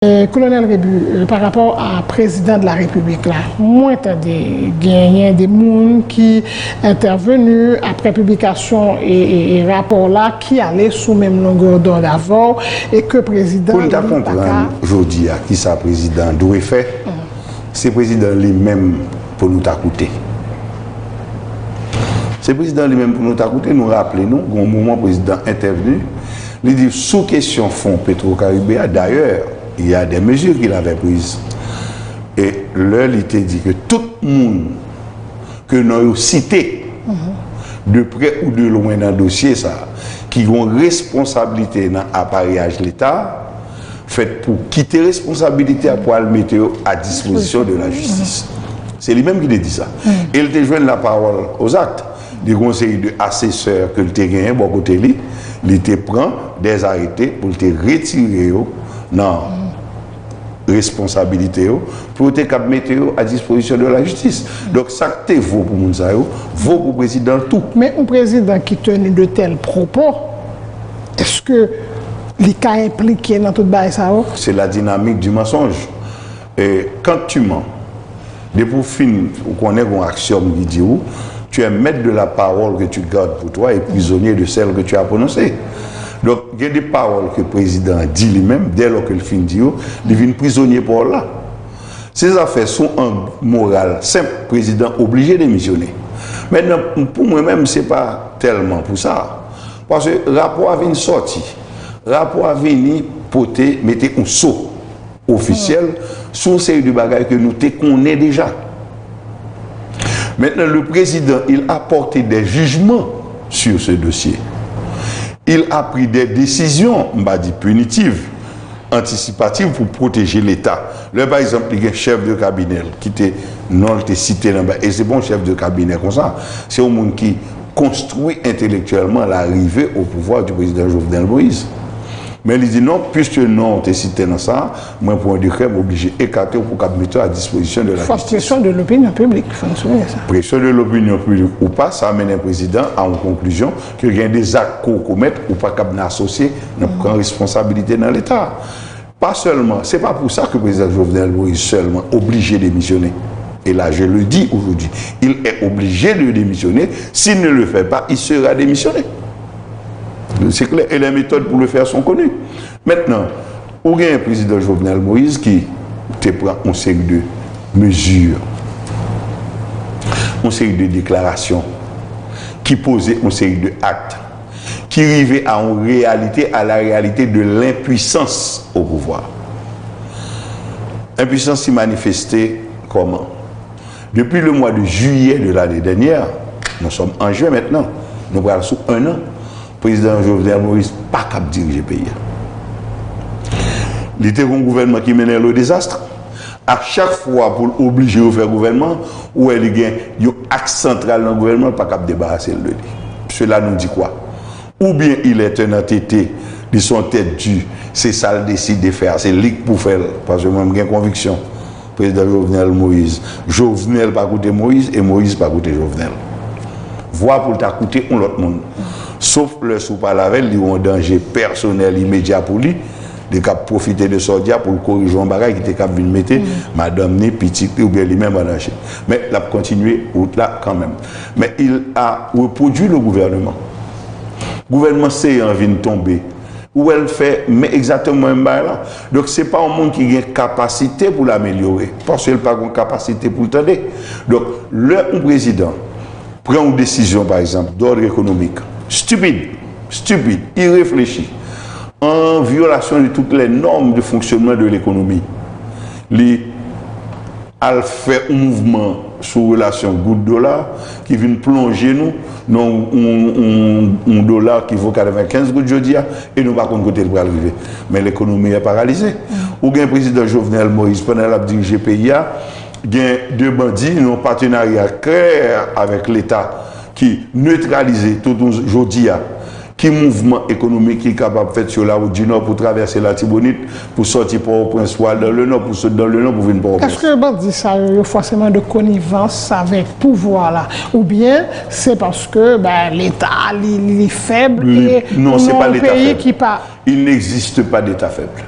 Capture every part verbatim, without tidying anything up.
Kolonèl Rebu, pa rapò a prezidan de la repiblik la, mwen tande genyen de moun ki entèveni apre piblikasyon e, e, e rapò la ki ale sou menm longè dond avè w e ke prezidan Pou n ta li pa ka konprann jodi a kisa prezidan dwe fè, se prezidan li menm pou nou ta koute. Se prezidan li menm pou nou ta koute. Nou raple nou, gen yon moman prezidan entèvni, li di sou kesyon fon Petro Caribe a, dayè, il y a des mesures qu'il avait prises. E lè li te di ke tout moun ke non yo site, de prè ou de lwen nan dosye sa a, ki gen yon responsablite nan apareyaj Leta, fèt pou kite responsabilite a pou al mete yo a dispozisyon de la jistis. Se li menm ki te di sa. E l te jwenn la parole aux actes. Li gen yon seri de asesè ke l te genyen bò kote li, li te pran dè arete pou l te retire yo nan responsabilite yo, pou yo te kab mete yo a dispozisyon de la jistis. Donk, sa k te vo pou moun sa yo, vo pou prezidan l tou. Men yon prezidan ki tenu de tels propos, èske li ka enplike nan tout bagay sa yo? C'est la dynamique du mensonge. E, kantiman, depi w fin, ou konnen gen yon aksiyòm ki di w, tu es maître de la parole que tu gardes pour toi et prisonnier de celle que tu as prononcée. Donk, gen de pawòl ke prezidan an di li menm, dèlò ke l fin di yo, li vin prizonye pawòl la. Se zafè sou ang moral senp, prezidan oblije demisyone. Mentnan, pou mwen menm, se pa tèlman pou sa. Paske rapò a vin sòti. Rapò a vini pote, mete yon so ofisyèl sou yon seri de bagay ke nou te konnen deja. Maintenant, le président, il a porté des jugements sur ce dossier. Il a pris des décisions, m pa di punitive, antisipative pou pwoteje Leta. Lè, pa egzanp, li gen chèf de kabinè l ki te, non l te site nan ba, e se pa yon chèf de kabinè konsa. Se yon moun ki konstwi entelektyèlman larive au pouvoir du président Jovenel Moïse. Men li di non, puiske non w te site nan sa, mwen pran yon dekrè, m oblije ekate w pou k ap mete w a dispozisyon de la Fòs jistis. Presyon de lopinyon piblik, fò n souliye sa. Presyon de lopinyon piblik ou pa, sa mennen prezidan a yon konklizyon ke gen de zak ke w komèt, ou pa kab nan asosye nan pran responsabilite nan Leta. Pa sèlman, se pa pou sa ke prezidan Jovenel Moïse sèlman oblije demisyone. Et là, je le dis aujourd'hui, il est obligé de démissionner. S'il ne le fait pas, il sera démissionné. C'est clair. Et les méthodes pour le faire sont connues. Maintenant, ou gen prezidan Jovenel Moïse ki te pran yon seri de mezi, yon seri de deklarasyon, ki poze yon seri de akt, ki rive a yon reyalite, à la réalité de l'impuissance au pouvoir. Enpwisans ki manifeste kòman? Depuis le mois de juillet de l'année dernière, nous sommes en juin maintenant, nou pral sou un an, prezidan Jovenel Moïse pa kab dirije peyi a. Li te gen yon gouvènman ki mennen l o dezast. A chak fwa pou l oblije refè gouvènman, ou wè li gen yon aks santral nan gouvènman, l pa kab debarase l de li. Cela nous dit quoi? Oubyen il est un entêté, li se yon tèt di, se sa l deside fè a, se li k pou fè l, paske mwen m gen konviksyon. Prezidan Jovenel Moïse. Jovenel pa koute Moïse e Moïse pa koute Jovenel. Vwa pou l ta koute yon lòt moun. Sof lè si w pale avè l, li yon danje pèsonèl imedya pou li, li kab pwofite de sa w di a pou l korije yon bagay ki te kab vin mete madanm ni, pitit li oubyen li menm an danje. Men l ap kontinye wout la kanmenm. Men il a reproduit le gouvernement. Gouvènman Céant vin tonbe. Ou wè l fè men egzakteman menm bagay la. Donk, se pa yon moun ki gen kapasite pou l amelyore, paske l pa gen kapasite pou l tande. Donk, lè yon prezidan pran yon desizyon, pa egzanp, d'ordre économique, stipid, stipid, ireflechi, an vyolasyon de toutes les normes de fonctionnement de l'économie, li al fè yon mouvman sou relasyon goud dola ki vin plonje nou nan yon, yon, yon, yon dola ki vo katrevenkenz goud jodi a, e nou pa konn kote l pral rive. Men lekonomi a paralize. Ou gen prezidan Jovenel Moïse, pandan l ap dirije peyi a, gen de bandi, nan yon patenarya klè avèk Leta, ki netralize tout yon jodi a. Ki mouvman ekonomik ki kapab fèt sou lawout di Nò pou travèse Latibonit, pou sòti Pòtoprens, pou al dan le Nò, pou sot dan le Nò, pou vin Pòtoprens? Èske bandi sa yo, yo fòseman de konivans avèk pouvwa la? Oubyen se paske, ben, Leta, li, li, li fèb Li, e non, se nou pa nan yon Leta peyi fèb. Ki pa Il n'existe pas d'État faible.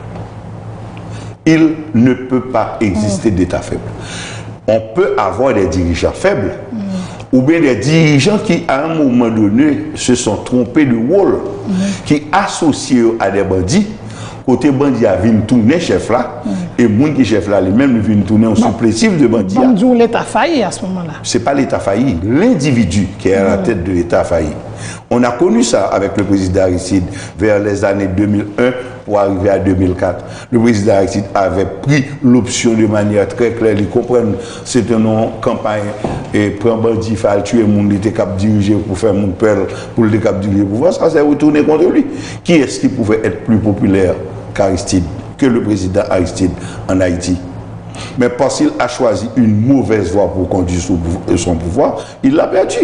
Il ne peut pas exister d'État faible. On peut avoir des dirigeants faibles, ou bien des dirigeants qui, à un moment donné, se sont trompés de rôle, ki asosye yo a des bandits, kote bandi a vin tounen chèf la, e moun ki chèf la li menm li vin tounen yon sipletif de bandi a. Ban m di w, Leta fayi a se moman la. C'est pas l'État failli, l'individu qui est à la tête de l'État a failli. On a connu ça avec le président Aristide vers les années deux mille un pour arriver à deux mille quatre. Le président Aristide avait pris l'option de manière très claire, li konprann se te yon kanpay e pran bandi, fè al tiye moun, li te kab dirije pou fè moun pè l, pou l te kab dirije pouvwa. Ça s'est retourné contre lui. Qui est-ce qui pouvait être plus populaire qu'Aristide, que le président Aristide en Haïti? Mais parce qu'il a choisi une mauvaise voie pour conduire son, son pouvoir, il l'a perdu.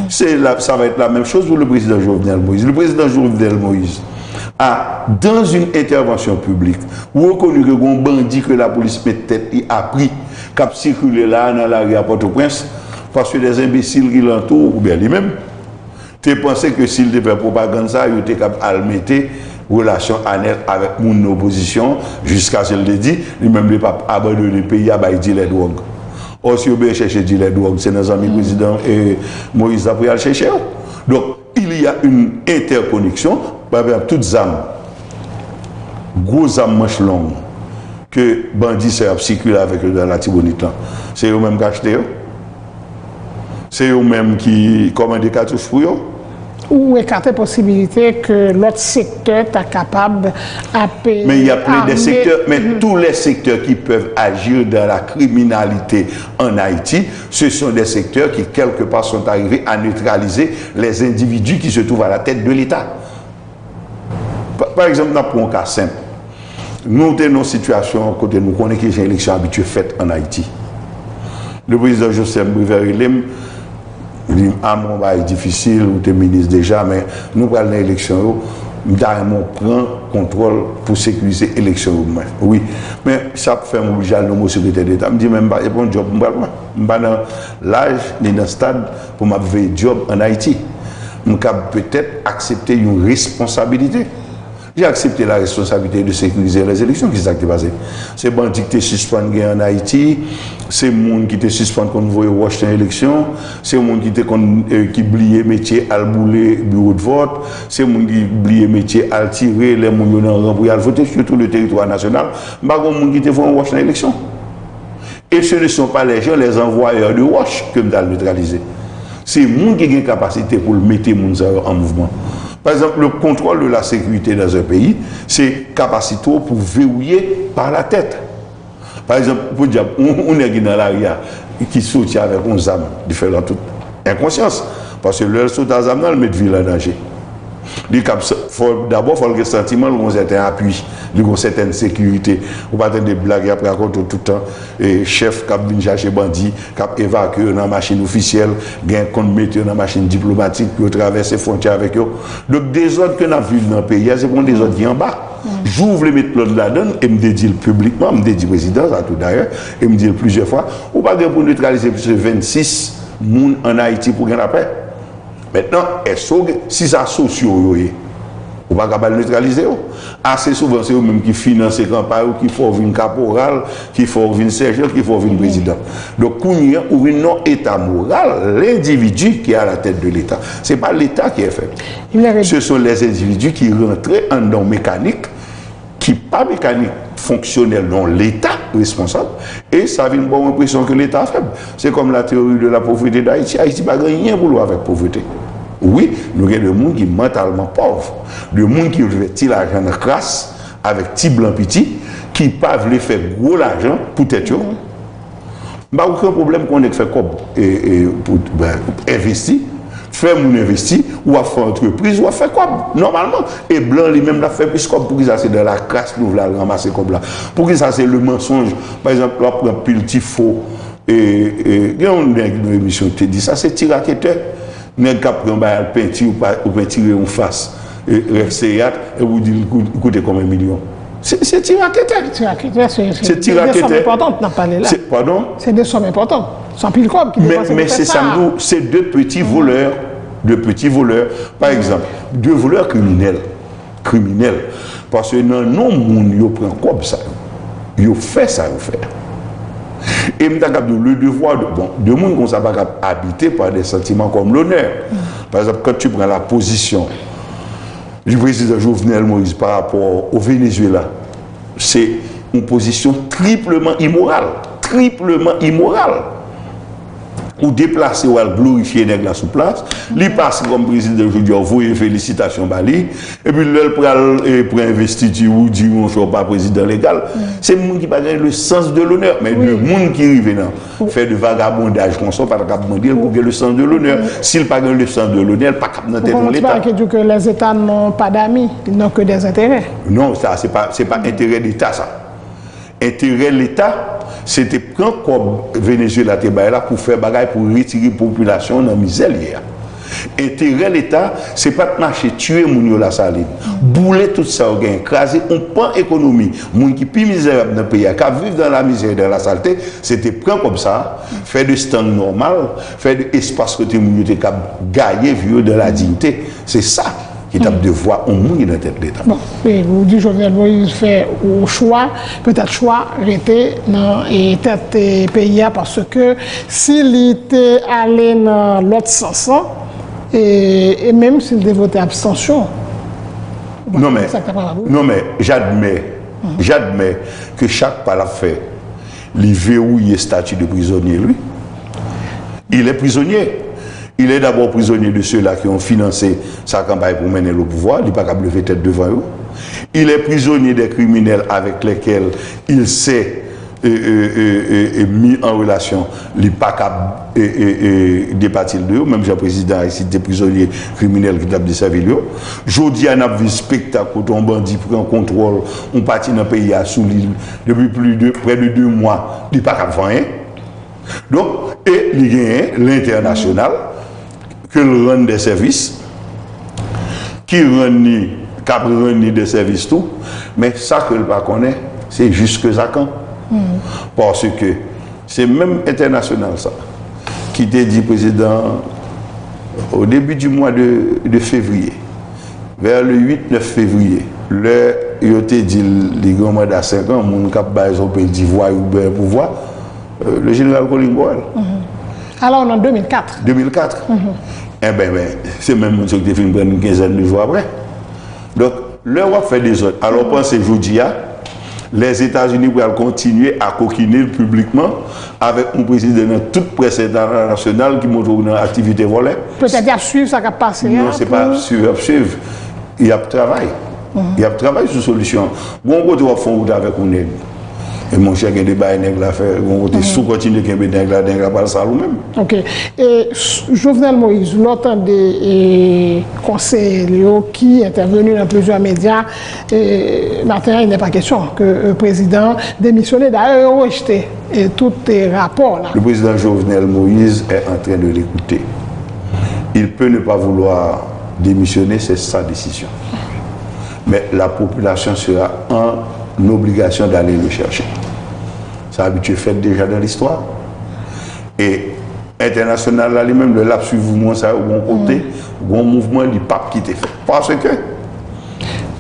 C'est la, ça va être la même chose pour le président Jovenel Moïse. Le président Jovenel Moïse a, dans une intervention publique, reconnu ke gon bandi ke lapolis met tèt li a pri k ap sikile la a nan lari a Pòtoprens, paske des imbéciles ki lantou, oubyen li menm, te panse ke si l te fè pwopagann sa, yo te kab al mete relasyon anèl avèk moun nan opozisyon, jiskaske l te di, li menm li p ap abandone peyi a bay dilè dwòg. Ò, si yo bezwen chèche dilè dwòg, se nan zanmi prezidan e Moyiz la pou y al chèche yo. Donk, il y a une interconnexion, pa egzanp, tout zam, gwo zam manch long, ke bandi sa yo ap sikile avèk yo nan Latibonit lan, se yo menm k achte yo? Se yo menm ki kòmande katouch pou yo? Ou ekate posibilite ke lòt sektè ta kapab ap, men y a plen de sektè, men tous les secteurs qui peuvent agir dans la criminalité en Haïti, ce sont des secteurs qui, quelque part, sont arrivés à neutraliser les individus qui se trouvent à la tête de l'État. Pa, pa egzanp, n ap pran yon ka senp. Nou te nan yon sitiyasyon kote nou konnen kijan eleksyon abitye fèt ann Ayiti. Le prezidan Joseph Privert rele m, li di m, "A, men yon bagay difisil, ou te minis deja, men nou pral nan eleksyon yo, m ta renmen w pran kontwòl pou sekirize eleksyon yo pou mwen." Wi, men sa ap fè m oblije al nonmen yon sekretè deta. M di, "Men m pa, e pa yon djòb m pral pran. M pa nan laj ni nan stad pou m ap veye djòb ann Ayiti. M kab petèt aksepte yon responsabilite." J'ai accepté la responsabilité de sécuriser les élections. Kisa k te pase? Se bandi ki te sispann gen ann Ayiti, se moun ki te sispann konn voye wòch nan eleksyon, se moun ki te konn, eh, ki bliye metye al boule biwo de vòt, se moun ki bliye metye al tire lè moun yo nan ran pou y al vote sur tout le territoire national. M pa gon moun ki te voye yon wòch nan eleksyon. Et ce ne sont pas les gens, les envoyeurs de roches ke m t al netralize. Se moun ki gen kapasite pou l mete moun sa yo an mouvman. Pa egzanp, le contrôle de la sécurité dans un pays, se kapasite w pou verrouiller par la tête. Pa egzanp, podyab, yon, yon nèg ki nan lari a, ki soti avèk yon zam, li fè l an tout enkonsyans. Paske lè l sot a zam nan, l met vi l an danje. Li kab sa-, fò, dabò, fò l gen santiman l gen yon sèten apui, li gen yon sètèn sekirite. Ou pa tande blag y ap rakonte w tout tan, e, chèf k ap vin chache bandi, k ap evakye yo nan machin ofisyèl, gen konn mete yo nan machin diplomatik pou yo travèse fwontyè avèk yo. Donk, dezòd ke n ap viv nan peyi a, se pa yon dezòd ki anba. Jou w vle met lòd ladan l, e m te di l piblikman, m te di prezidan sa tou dayè, e m di l plizyè fwa, ou pa gen pou netralize plis ke vennsis moun ann Ayiti pou gen lapè. Mentnan, èske w gen, si se asosye w yo ye, ou pa ka ba l netralize yo. Ase souvan, se yo menm ki finanse kanpay ou, ki fè w vin kaporal, ki fè w vin sèjan, ki fè w vin prezidan. Donk, kounye a, ou vin nan yon eta moral, l'individu qui est à la tête de l'État. Se pa Leta ki fèb. Ce sont les individus qui rentrent anndan yon mekanik ki pa mekanik fonksyonèl, non, Leta responsab, e sa vin ba w enpresyon ke Leta fèb. Se kòm la théorie de la pauvreté d'Haïti. Ayiti pa gen anyen pou l wè avèk povrete. Wi, nou gen de moun ki mantalman pòv, de moun ki vle fè ti lajan nan kras avèk ti blan piti, ki pa vle fè gwo lajan pou tèt yo. M pa okenn pwoblèm kon nèg fè kòb, e, e, pou, ben, envesti, fè moun envesti, w ap fè antrepriz, w ap fè kòb, nòmalman. E blan li menm l ap fè plis kòb. Poukisa se nan lakras nou vle al ranmase kòb la? Poukisa se le mensonge? Pa egzanp, w ap pran pil ti fo, e, e, gen yon nèg nan emisyon ki te di sa, se ti raketè. Nèg k ap pran bagay al penti, ou pa, ou pentire yon fas, e, Rex Seyat, e ou di l kou-, koute konbyen milyon? Se, se ti raketè. Ti raketè, se, se de sòm enpòtan n ap pale la. Se, padon? Se de sòm enpòtan. Se anpil kòb ki depanse pou fè sa. Men se sa m di w, se de peti volè, de peti volè, pa egzanp, de volè kriminèl, kriminèl. Paske nan non moun yo pran kòb sa yo. Yo fè sa yo fè. E m ta kab di w, le devoir de, bon, de moun konsa pa kab abite par des sentiments comme l'honneur. Par exemple, quand tu prends la position du président Jovenel Moïse par rapport au Venezuela, c'est une position triplement immorale. Triplement immorale. Ou deplase, ou al glorifye nèg la sou plas, li pase kòm prezidan jodi a, ou voye felisitasyon ba li, epi lè l pral eh, pran envestiti, ou di monchè, ou pa prezidan legal. Se moun ki pa gen le sens de l'honneur. Men de moun ki rive nan fè de vagabondaj konsa, ou pa ta kab mande l pou gen le sens de l'honneur. Si l pa gen le sens de l'honneur, l pa kab nan tèt yon leta. Ki di ke les États n'ont pas d'amis, ils n'ont que des intérêts. Non, sa se pa, se pa enterè leta sa. Enterè leta, se te pran kòb Venezuela te bay la pou fè bagay pou retire popilasyon nan mizè l ye a. Enterè leta, se pa t mache tiye moun yo Lasalin, boule tout sa yo genyen, kraze yon pan ekonomi. Moun ki pi mizerab nan peyi a, k ap viv dans la misère et dans la saleté, se te pran kòb sa, fè de stand nòmal, fè de espas kote moun yo te kab gaye vi yo dans la dignité. Se sa ki t ap devwa yon moun ki nan tèt leta. Bon, e ou di Jovenel Moïse fè yon chwa, petèt chwa rete nan e, tèt e, peyi a, paske si li te ale nan lòt sans lan, e, e menm si l te vote abstansyon, Non, men, non, men, j'admets, j'admets que chaque pas l ap fè, li verrouillé statut de prisonnier, lui. Il est prisonnier. Il est d'abord prisonnier de ceux-là qui ont financé sa campagne pour mener le pouvoir. Li pa kab leve tèt devan yo. Il est prisonnier des criminels avec lesquels il s'est euh, euh, euh, euh, euh, mis en relation, li pa kab euh, euh, euh, depati l de yo, menm jan prezidan Aristide te prizonye kriminèl ki t ap desèvi l yo. Jodi a, n ap viv spektak kote yon bandi pran kontwòl yon pati nan peyi a sou li depi plis de, près de de mwa, li pa kab fè anyen. Donk, e li genyen lentènasyonal ke l rann de sèvis, ki rann ni, k ap rann ni de sèvis tou, men sa ke l pa konnen, se jiskakan. Paske se menm entènasyonal sa ki te di prezidan, au début du mois de, de février, vers le huit neuf février, lè yo te di l li gen yon manda senk an, moun k ap bay zòpèy di vwayou bèl pouvwa, euh, le général Colin Powell. Alò, nan de mil kat. De mil kat. Enben, ben, se menm moun sa yo ki te fin pran n kenzèn de jou apre. Donk, lè w ap fè dezòd, alò w panse jodi a, Lèzetazini pral kontinye a kokinen l piblikman avèk yon prezidan nan tout près entènasyonal ki montre w nan aktivite vòlè? Petèt y ap swiv sa k ap pase a. Non, se pa swiv y ap swiv. Y ap travay. Y ap travay sou solisyon. Gon kote w ap fè yon wout avèk yon nèg. E monchè, gen de bagay nèg la fè, gon kote si w kontinye kenbe nèg la, nèg la pral sal ou menm. Ok. E Jovenel Moïse, lè w tande e konseye l yo ki entèveni nan plizyè medya, e maten an, il n'est pas question que e, prezidan an demisyone. Dayè, yo rejte e tout e rapò la. Le président Jovenel Moïse est en train de l'écouter. Il peut ne pas vouloir démissionner, c'est sa décision. Mais la population sera en obligation d'aller le chercher. Sa abitye fèt deja dans l'histoire. E entènasyonal la li menm, lè l ap swiv mouvman sa yo, gon kote, gon mouvman li p ap kite fèt. Paske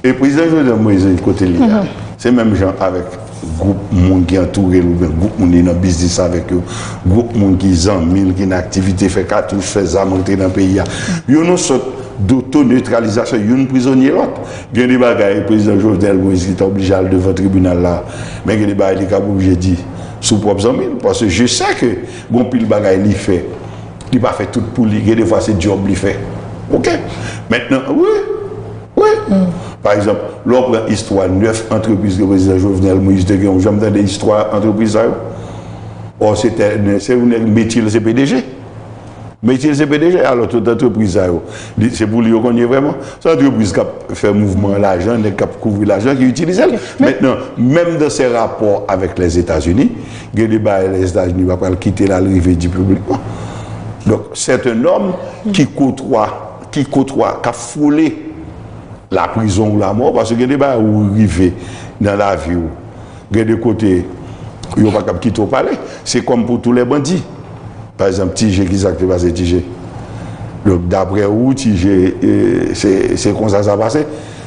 e prezidan Jovenel Moïse kote li a, se menm jan avèk gwoup moun ki antoure l oubyen gwoup moun li nan biznis avèk yo, gwoup moun ki zanmi l, ki nan aktivite fè katouch, fè zam rantre nan peyi a. Youn yon sòt dotonetralizasyon, youn prizonye lòt. Gen de bagay prezidan Jovenel Moïse ki ta oblije al devan tribinal la, men gen de bagay li kab oblije di sou pwòp zanmi l. Paske je sais que gon pil bagay li fè, li pa fè tout pou li, gen de fwa se djòb li fè. Ok? Mentnan, wi, wi. Pa egzanp, lè w pran istwa nèf antrepriz ke prezidan Jovenel Moïse te gen, ou janm tande istwa antrepriz sa yo? Ò, se te, se yon nèg metye l se P D G. Metye l se P D G, alò tout antrepriz sa yo, li, se pou li yo konn ye vrèman. Se antrepriz k ap fè mouvman lajan, nèg k ap kouvri lajan ki itilize l. Mentnan, menm dans ses rapports avec les États-Unis, gen de bagay Lèzetazini pa pral kite l al rive di piblikman. Donk, c'est un homme qui côtoie, qui côtoie, k ap fwole la prison ou la mort, paske gen de bagay ou rive nan lavi w, gen de kote yo pa kab kite w pale. C'est comme pour tous les bandits. Pa egzanp, Ti Je, kisa k te pase Ti Je? Donk, daprè ou, Ti Je, e, se, se konsa sa pase?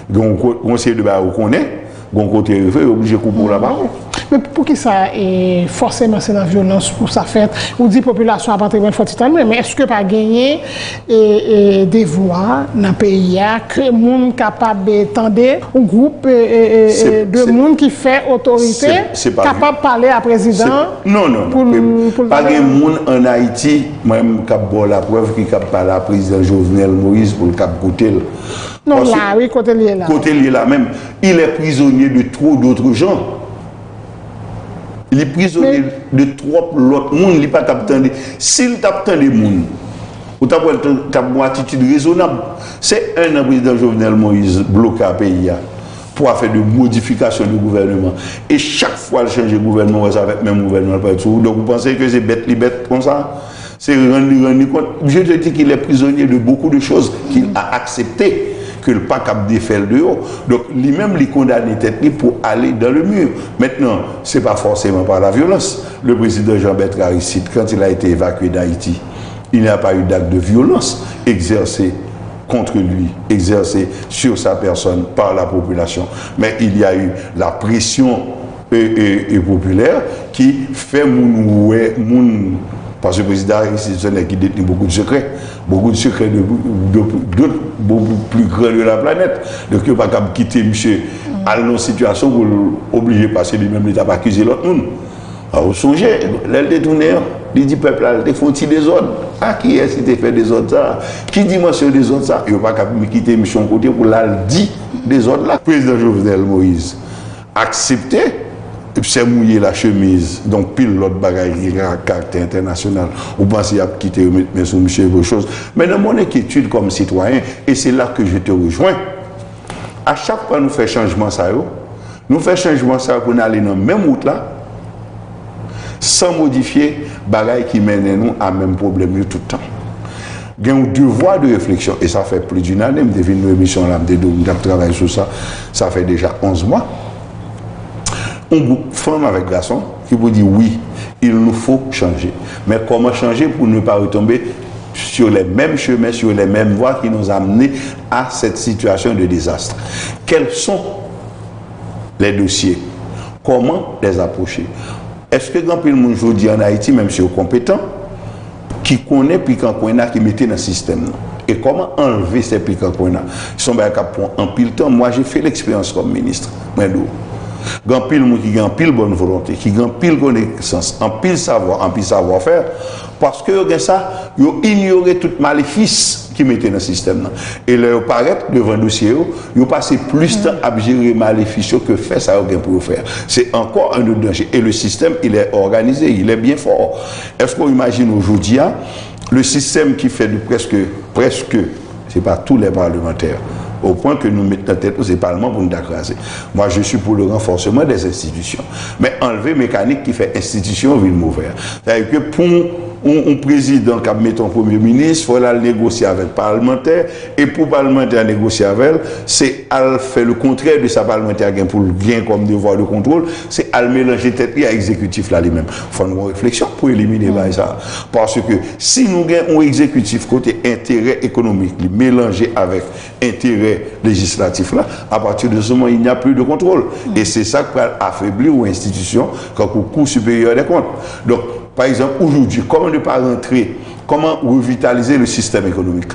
Gen yon ko-, yon seri de bagay ou konnen, gen yon kote rive, yo oblije koupe w lapawòl. Poukisa e, fòseman se nan vyolans pou sa fèt? Ou di popilasyon ap antre pran fòtitan, men èske pa genyen e, e, devwa nan peyi a ke moun kapab e, tande yon gwoup e, e, e, e, de moun ki fè otorite kapab pale a prezidan? Non, non, non. Pa gen moun ann Ayiti, mwen menm, k ap ba w laprèv ki kab pale a prezidan Jovenel Moïse pou l kab koute l. Non, la, wi, kote l ye la. Kote l ye la menm. Il est prisonnier de trop d'autres gens. Li prizonye de twòp lòt moun, li pa t ap tande. Si l t ap tande moun, ou t ap wè l t ap gon atitid rezonab. Se en an prezidan Jovenel Moïse bloke a peyi a pou afè de modifikasyon de gouvèneman. E chak fwa l chanje gouvènman, ou wè se avèk menm gouvènman l pral sou. Donk, ou panse ke se bèt li bèt konsa? Se rann li rann li kont. Je te dis qu'il est prisonnier de beaucoup de choses qu'il a accepté, ke l pa kab defè l de yo. Donk, li menm, li kondane tèt li pou ale dans le mur. Maintenant, c'est pas forcément par la violence. Le président Jean-Bertrand Aristide, quand il a été évacué d'Haïti, il n'y a pas eu d'acte de violence exercé contre lui, exercé sur sa personne par la population. Mais il y a eu la pression e, e, e popilè ki fè moun wè, moun, paske prezidan Aristide se yon nèg ki detni beaucoup de secrets, beaucoup de secrets de, de, de, beaucoup plus grands de la planète. Donk, yo pa kab kite misye al nan yon sitiyasyon pou l oblije pase li menm li t ap akize lòt moun. A, ou sonje, lè l te tounen an, li di pèp la, l te fè yon ti dezòd. A kiyès li te fè dezòd sa? Ki dimansyon dezòd sa? Yo pa kab kite misye yon kote pou l al di dezòd la. Prezidan Jovenel Moïse aksepte, se mouye la chemiz, donk pil lòt bagay ki gen karaktè entènasyonal. Ou panse y ap kite yo met men sou misye, e choz. Men nan mon enkyetid kòm sitwayen, e se la ke je te rejoins, a chak fwa nou fè chanjman sa yo, nou fè chanjman sa yo pou n ale nan menm wout la, san modifye bagay ki mennen nou a menm pwoblèm yo tout tan. Gen yon devwa de refleksyon, e sa fè plis d'une ane, m te vin nan emisyon la, m te di w, m t ap travay sou sa, sa fè deja onz mwa. Yon gwoup fanm avèk gason ki pou di, wi, il nous faut changer. Men kòman chanje pou ne pas retomber sur les mêmes chemins, sur les mêmes voies qui nous a menés à cette situation de désastre? Quels sont les dossiers? Comment les approcher? Èske gen anpil moun jodi an Ayiti, menm si yo konpetan, ki konnen pikankwenna ki mete nan sistèm nan? E kòman anlve se pikankwenna? Se yon bagay k ap pran anpil tan. Moi, j'ai fait l'expérience comme ministre. Mwen di w, gen anpil moun ki gen anpil bòn volonte, ki gen anpil konesans, anpil savwa, anpil savwafè, paske yo gen sa, yo inyore tout malefis ki mete nan sistèm nan. E lè yo parèt devan dosye yo, yo pase plis tan ap jere malefis yo ke fè sa yo gen pou yo fè. Se ankò un autre danger. Et le système, il est organisé, il est bien fort. Èske w imajine w jodi a, le système qui fait de presque, presque, c'est pas tous les parlementaires, au point que nou met nan tèt nou se palman pou nou ta kraze. Moi, je suis pour le renforcement des institutions. Men anlve mekanik ki fè enstitisyon vin move a. Sa vle di ke pou yon, yon prezidan k ap mete yon premye minis, fò l al negosye avèk palmantè, e pou palmantè a negosye avè l, se al fè le kontrè de sa palmantè a gen pou l gen kòm devwa de kontwòl, se al melanje tèt li a egzekitif la li menm. Fò n gen yon refleksyon pou elimine bagay sa. Paske si nou gen yon egzekitif kote enterè ekonomik li melanje avèk enterè lejislatif la, à partir de ce moment, il n'y a plus de contrôle. E se sa k pral afebli yon enstitisyon kankou Cour supérieure des comptes. Donk, pa egzanp, aujourd'hui, comment ne pas rentrer, comment revitaliser le système économique?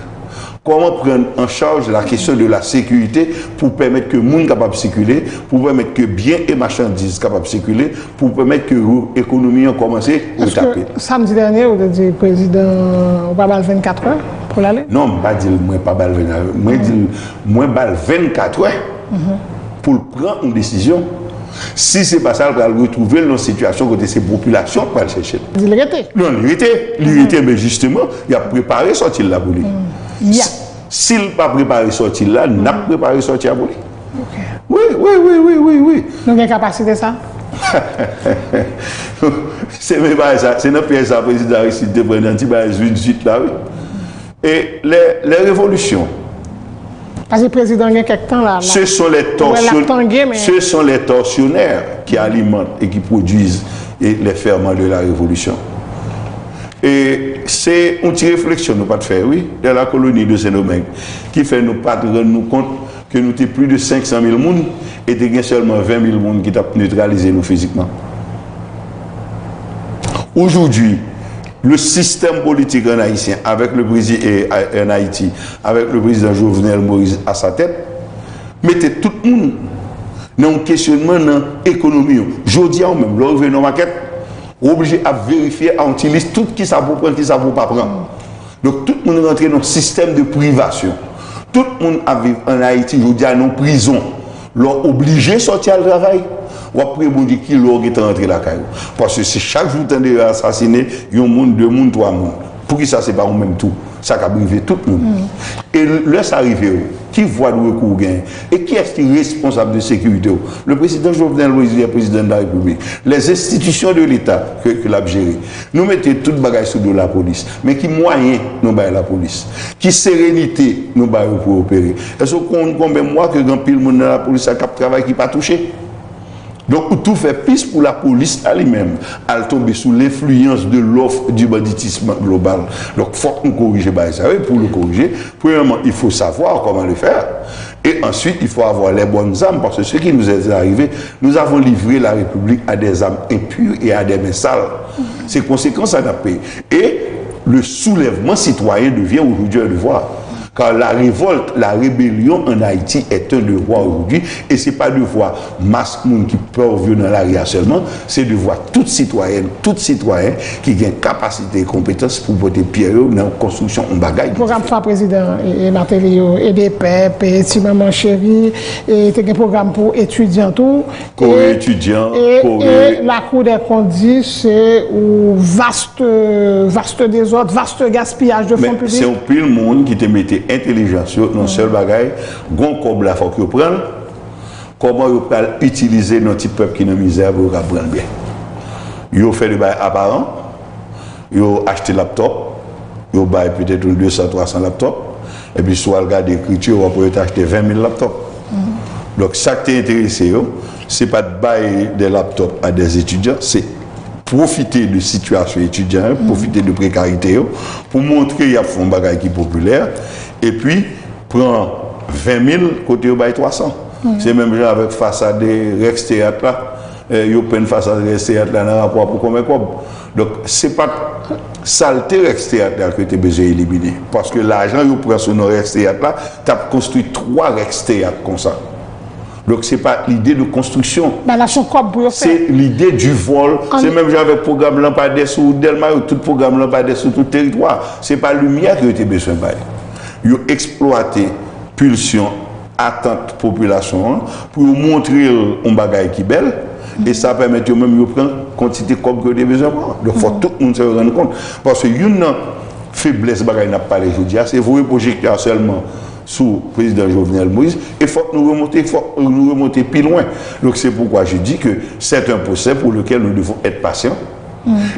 Comment prendre en charge la question de la sécurité pour permettre que moun kapab sikile, pour permettre que biens et marchandises kapab sikile, pou pèmèt ke ekonomi an kòmanse retape. Èske samdi dènye, ou te di prezidan, ou pa ba l vennkat è pou l ale? Non, m pa di l mwen pa ba l vennkat è. Mwen di l mwen ba l vennkat è pou l pran yon desizyon. Si se pa sa, l pral retwouve l nan yon sitiyasyon kote se popilasyon k pral chèche l. Di l rete. Non, li rete. Li rete, men jisteman, y ap prepare sòti l la pou li. Si l pa prepare sòti l la, n ap prepare sòti a pou li. Wi, wi, wi, wi, wi, wi. Nou gen kapasite sa? Se menm bagay sa, se nan pyèj sa prezidan Aristide te pran nan ti bagay zwit zwit la, wi. E lè, lè revolisyon. Paske prezidan gen kèk tan la, la. Ce sont les torsion-, ce sont les tortionnaires qui alimentent et qui produisent et les ferments de la révolution. E se yon ti refleksyon nou pa t fè, wi, dans la colonie de Saint-Domingue, ki fè nou pa t rann nou kont ke nou te plis de senk san mil moun e te gen sèlman ven mil moun ki t ap netralize nou fizikman. Aujourd'hui, le système politique en haïtien, avec le président, en Haïti, avec le président Jovenel Moïse à sa tête, mete tout moun nan yon kesyonman nan ekonomi yo. Jodi a, ou menm, lè w rive nan makèt, ou oblije ap verifye a yon ti lis tout ki sa pou pran, ki sa pou pa pran. Donk, tout moun rantre nan sistèm de privasyon. Tout moun ap viv an Ayiti jodi a nan prizon. Lè w oblije sòti al travay, w ap priye Bondye ki lè w gentan rantre lakay ou. Paske si chak jou w tande yo asasine yon moun, de moun, twa moun, poukisa se pa ou menm tou? Sa k ap rive tout moun. E lè sa rive w, ki vwa de rekou w genyen? E kiyès ki responsab de sekirite w? Le président Jovenel Moïse, le président de la République. Les institutions de l'État ke, ke l ap jere. Nou mete tout bagay sou do lapolis. Men ki mwayen nou bay lapolis? Ki serenite nou ba yo pou yo opere? Èske w konn konbyen mwa ke gen anpil moun nan lapolis la k ap travay ki pa touche? Donk, ou tou fè pis pou lapolis la li menm al tonbe sou lenfliyans de l'offre du banditisme global. Donk, fòk nou korije bagay sa yo. E pou nou korije, premièrement, il faut savoir comment le faire. Et ensuite, il faut avoir les bonnes armes, parce que ce qui nous est arrivé, nous avons livré la République à des armes impures et à des mains sales. Se konsekans sa n ap peye. Et le soulèvement citoyen devient aujourd'hui un devoir. Car la révolte, la rébellion en Haïti est un devoir aujourd'hui, et se pa devwa mas moun ki pòv yo nan lari a sèlman, se devwa tout sitwayèn, tout sitwayen ki gen kapasite e konpetans pou pote pyè yo nan konstriksyon yon bagay ki diferan. Pwogram fwa prezidan, e, e, Martelly yo, Ede Pèp, e, Ti Manman Cheri, e, te gen pwogram pou etidyan tou. Kore etidyan, e, kore. E la Cour des comptes di se yon vaste, vaste dezòd, vaste gaspiyaj de fon piblik. Men se yon pil moun ki te mete entèlijans yo nan sèl bagay, gon kòb la fòk yo pran l, kòman yo pral itilize nan ti pèp ki nan mizè a pou yo ka pran l byen. Yo fè de bagay aparan, yo achte laptòp, yo bay petèt yon de san, twa san laptòp, epi si w al gade ekriti yo, w ap wè yo te achte ven mil laptòp. Donk, sa k te enterese yo, se pa t bay de laptòp a de etidyan, se pwofite de sitiyasyon etidyan yo, pwofite de prekarite yo, pou montre y ap fè yon bagay ki popilè, epi pran ven mil kote yo bay twa san. Se menm jan avèk fasad Rex Teyat la, eh, yo penn fasad Rex Teyat la nan rapò a pou konbyen kòb. Donk, se pa t salte Rex Teyat la ke te bezwen elimine. Paske lajan yo pran sou non Rex Teyat la, t ap konstwi twa Rex Teyat konsa. Donk, se pa lide de konstriksyon. Ba la son kòb pou yo fè. Se lide du vol. Se menm jan avèk pwogram lanpadè sou wout Dèlma yo, tout pwogram lanpadè sou tout teritwa. Se pa limyè ke yo te bezwen bay. Yo eksplwate pilsyon, atant popilasyon an, pou yo montre l yon bagay ki bèl, e sa pèmèt yo menm yo pran kantite kòb ke yo te bezwen pran. Donk, fòk tout moun sa yo rann kont. Paske youn nan feblès bagay n ap pale jodi a, se voye pwojektè a sèlman sou prezidan Jovenel Moïse, e fòk nou remonte, fòk nou remonte pi lwen. Donc, c'est pourquoi je dis que c'est un procès pour lequel nous devons être patients.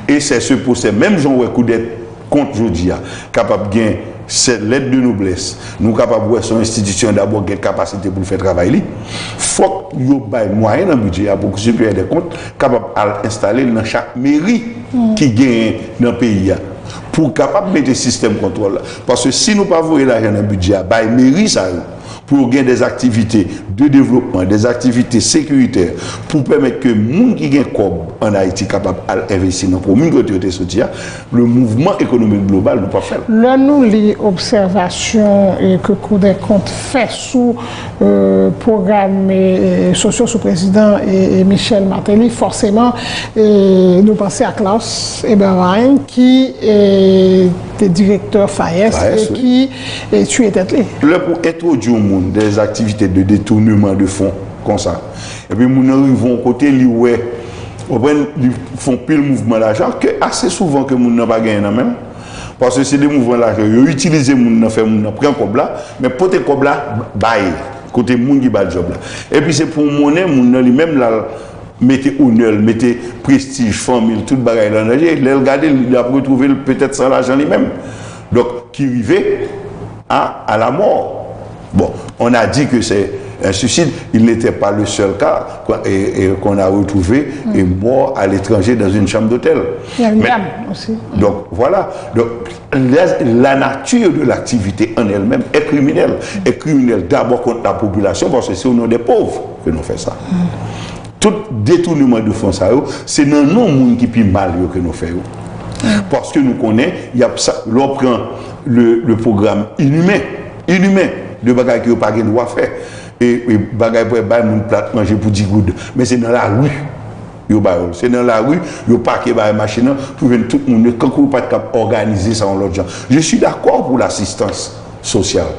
Et c'est ce procès, menm jan w wè Cour des comptes jodi a, kapab gen sèt lèt de noblès, nou kapab wè se yon enstitisyon dabò gen kapasite pou l fè travay li, fòk yo bay mwayen nan bidjè a pou Supérieur des Comptes kapab al enstale l nan chak meri ki genyen nan peyi a, pou kapab mete sistèm kontwòl la. Paske si nou pa voye lajan nan bidjè a bay meri sa yo, pou yo gen des activités de développement, des activités sécuritaires, pou pèmèt ke moun ki gen kòb ann Ayiti kapab al envesti nan komin kote yo te soti a, le mouvement économique global nou p ap fè l. Lè nou li obsèvasyon, e, ke Cour des Comptes fè sou, e, pwogram, e, e, sosyo sou prezidan, e, e, Michel Martelly, fòseman, e, nou panse a Klaus Eberwein ki, e, te direktè FAES e ki, e, tiye tèt li. Lè pou entwodui yon moun des activités de détournement de fonds konsa, epi moun nan rive yon kote, li wè, w konprann, li fè yon pil mouvman lajan ke ase souvan ke moun nan pa genyen nan men l. Paske se de mouvman lajan, yo itilize moun nan, fè moun nan pran kòb la, men pote kòb la bay kote moun ki ba l djòb la. Epi se pou monnen, moun nan li menm l al mete onè l, mete prestij fanmi l, tout bagay l an danje. Lè l gade, li ap retwouve l petèt san lajan li menm. Donk, ki rive a, à la mort. Bon, on a dit que c'est un suicide, il n'était pas le seul cas qu'on a retrouvé mort à l'étranger dans une chambre d'hôtel. Il y a une dame aussi. Donc, voilà. Donc, la, la nature de l'activité en elle-même est criminelle. Est criminelle d'abord contre la population, parce que c'est au nom des pauvres que nous faisons ça. Tout detounman de fon sa yo, se nan non moun ki pi mal yo ke nou fè yo. Paske nou konnen, y ap sa, lè w pran le, le pwogram inimen, inimen, de bagay ke yo pa gen dwa fè. E, e bagay pou bay moun plat manje pou di goud. Men se nan lari yo ba yo l. Se nan lari yo pake bay machin nan pou jwenn tout moun yo, kankou yo pa t kab òganize sa yon lòt jan. Je suis d'accord pour l'assistance sociale.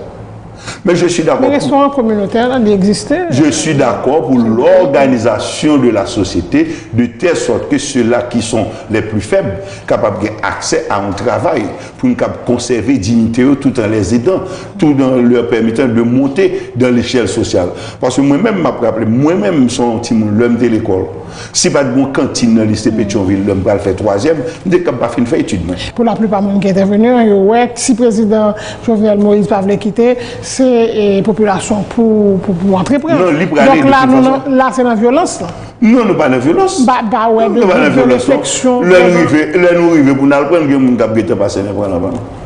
Men je suis d'accord pour... Restoran kominotè la, li egziste. Je suis d'accord pour l'organisation de la société de telle sorte que ceux-là qui sont les plus faibles kapab gen aksè a yon travay pou n kab konsève diyite yo tout en les aidant, tout en leur permettant de monter dans l'échelle sociale. Paske mwen menm, m ap raple, mwen menm, m se yon timoun, lè m te lekòl, si pa t gen yon kantin nan lise Petyonvil, lè m pral fè twazyèm, m te kab pa fin fè etid mwen. Pou laplipa moun ki entèveni an, yo wè si prezidan Jovenel Moïse pa vle kite, se e, popilasyon pou, pou, pou antreprann. Non, li prale de toute façon. Donk la, nou nan, la se nan vyolans la. Non, nou pa nan vyolans. Ba, ba wè de, Nou pa nan de vyolans, non. refleksyon. Lè nou rive, lè nou rive pou n al pran, gen moun k ap gentan pase nan pran nan ban nou.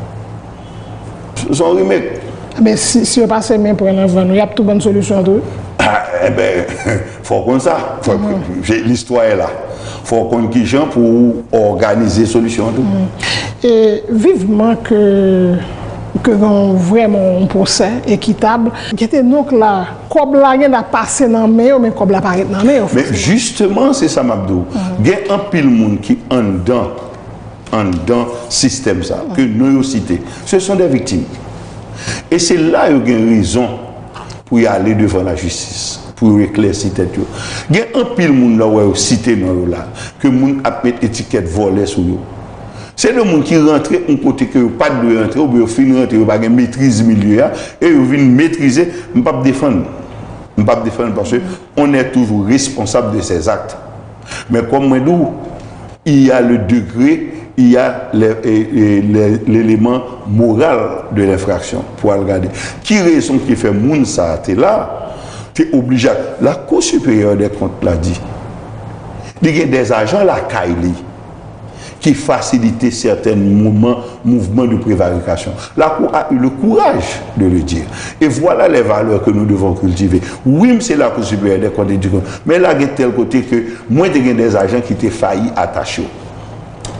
Se yon remake. Men si, si yo pase men pran nan van nou, y ap tou ban solisyon tou. Ah, enben, fò w konn sa. Fò, se, listwa e la. Fò w konn kijan pou w òganize solisyon an tou. E vivman ke, ke gen vrèman yon pwosè ekitab. Gete nonk la, kòb la gen la pase nan men yo, men kòb la pa ret nan men yo. Men jisteman, se sa m ap di w. Gen anpil moun ki anndan, anndan sistèm sa, ke non yo site. Ce sont des victimes. E se la yo gen rezon pou y ale devan lajistis, pou yo eklèsi tèt yo. Gen anpil moun la w wè yo site non yo la, ke moun ap met etikèt vòlè sou yo. Se de moun ki rantre yon kote ke yo pa t dwe rantre, oubyen yo fin rantre, yo pa gen metriz milye a, e yo vin metrize, m p ap defann. M p ap defann paske on est toujours responsable de ses actes. Men kòm mwen di w, il y a le degré, il y a le, e, e, le, l'élément moral de l'infraction pou al gade. Ki rezon ki fè moun sa a te la, te oblije. La Cour supérieure des comptes la di, li gen des agents lakay li ki fasilite sèten moman, mouvman de prevarikasyon. La Cour a eu le courage de le dire. Et voilà les valeurs que nous devons cultiver. Wi, m se la Cour supérieure des comptes, di konn, men la gen tèl kote ke mwen te gen des agents ki te fayi a tach yo.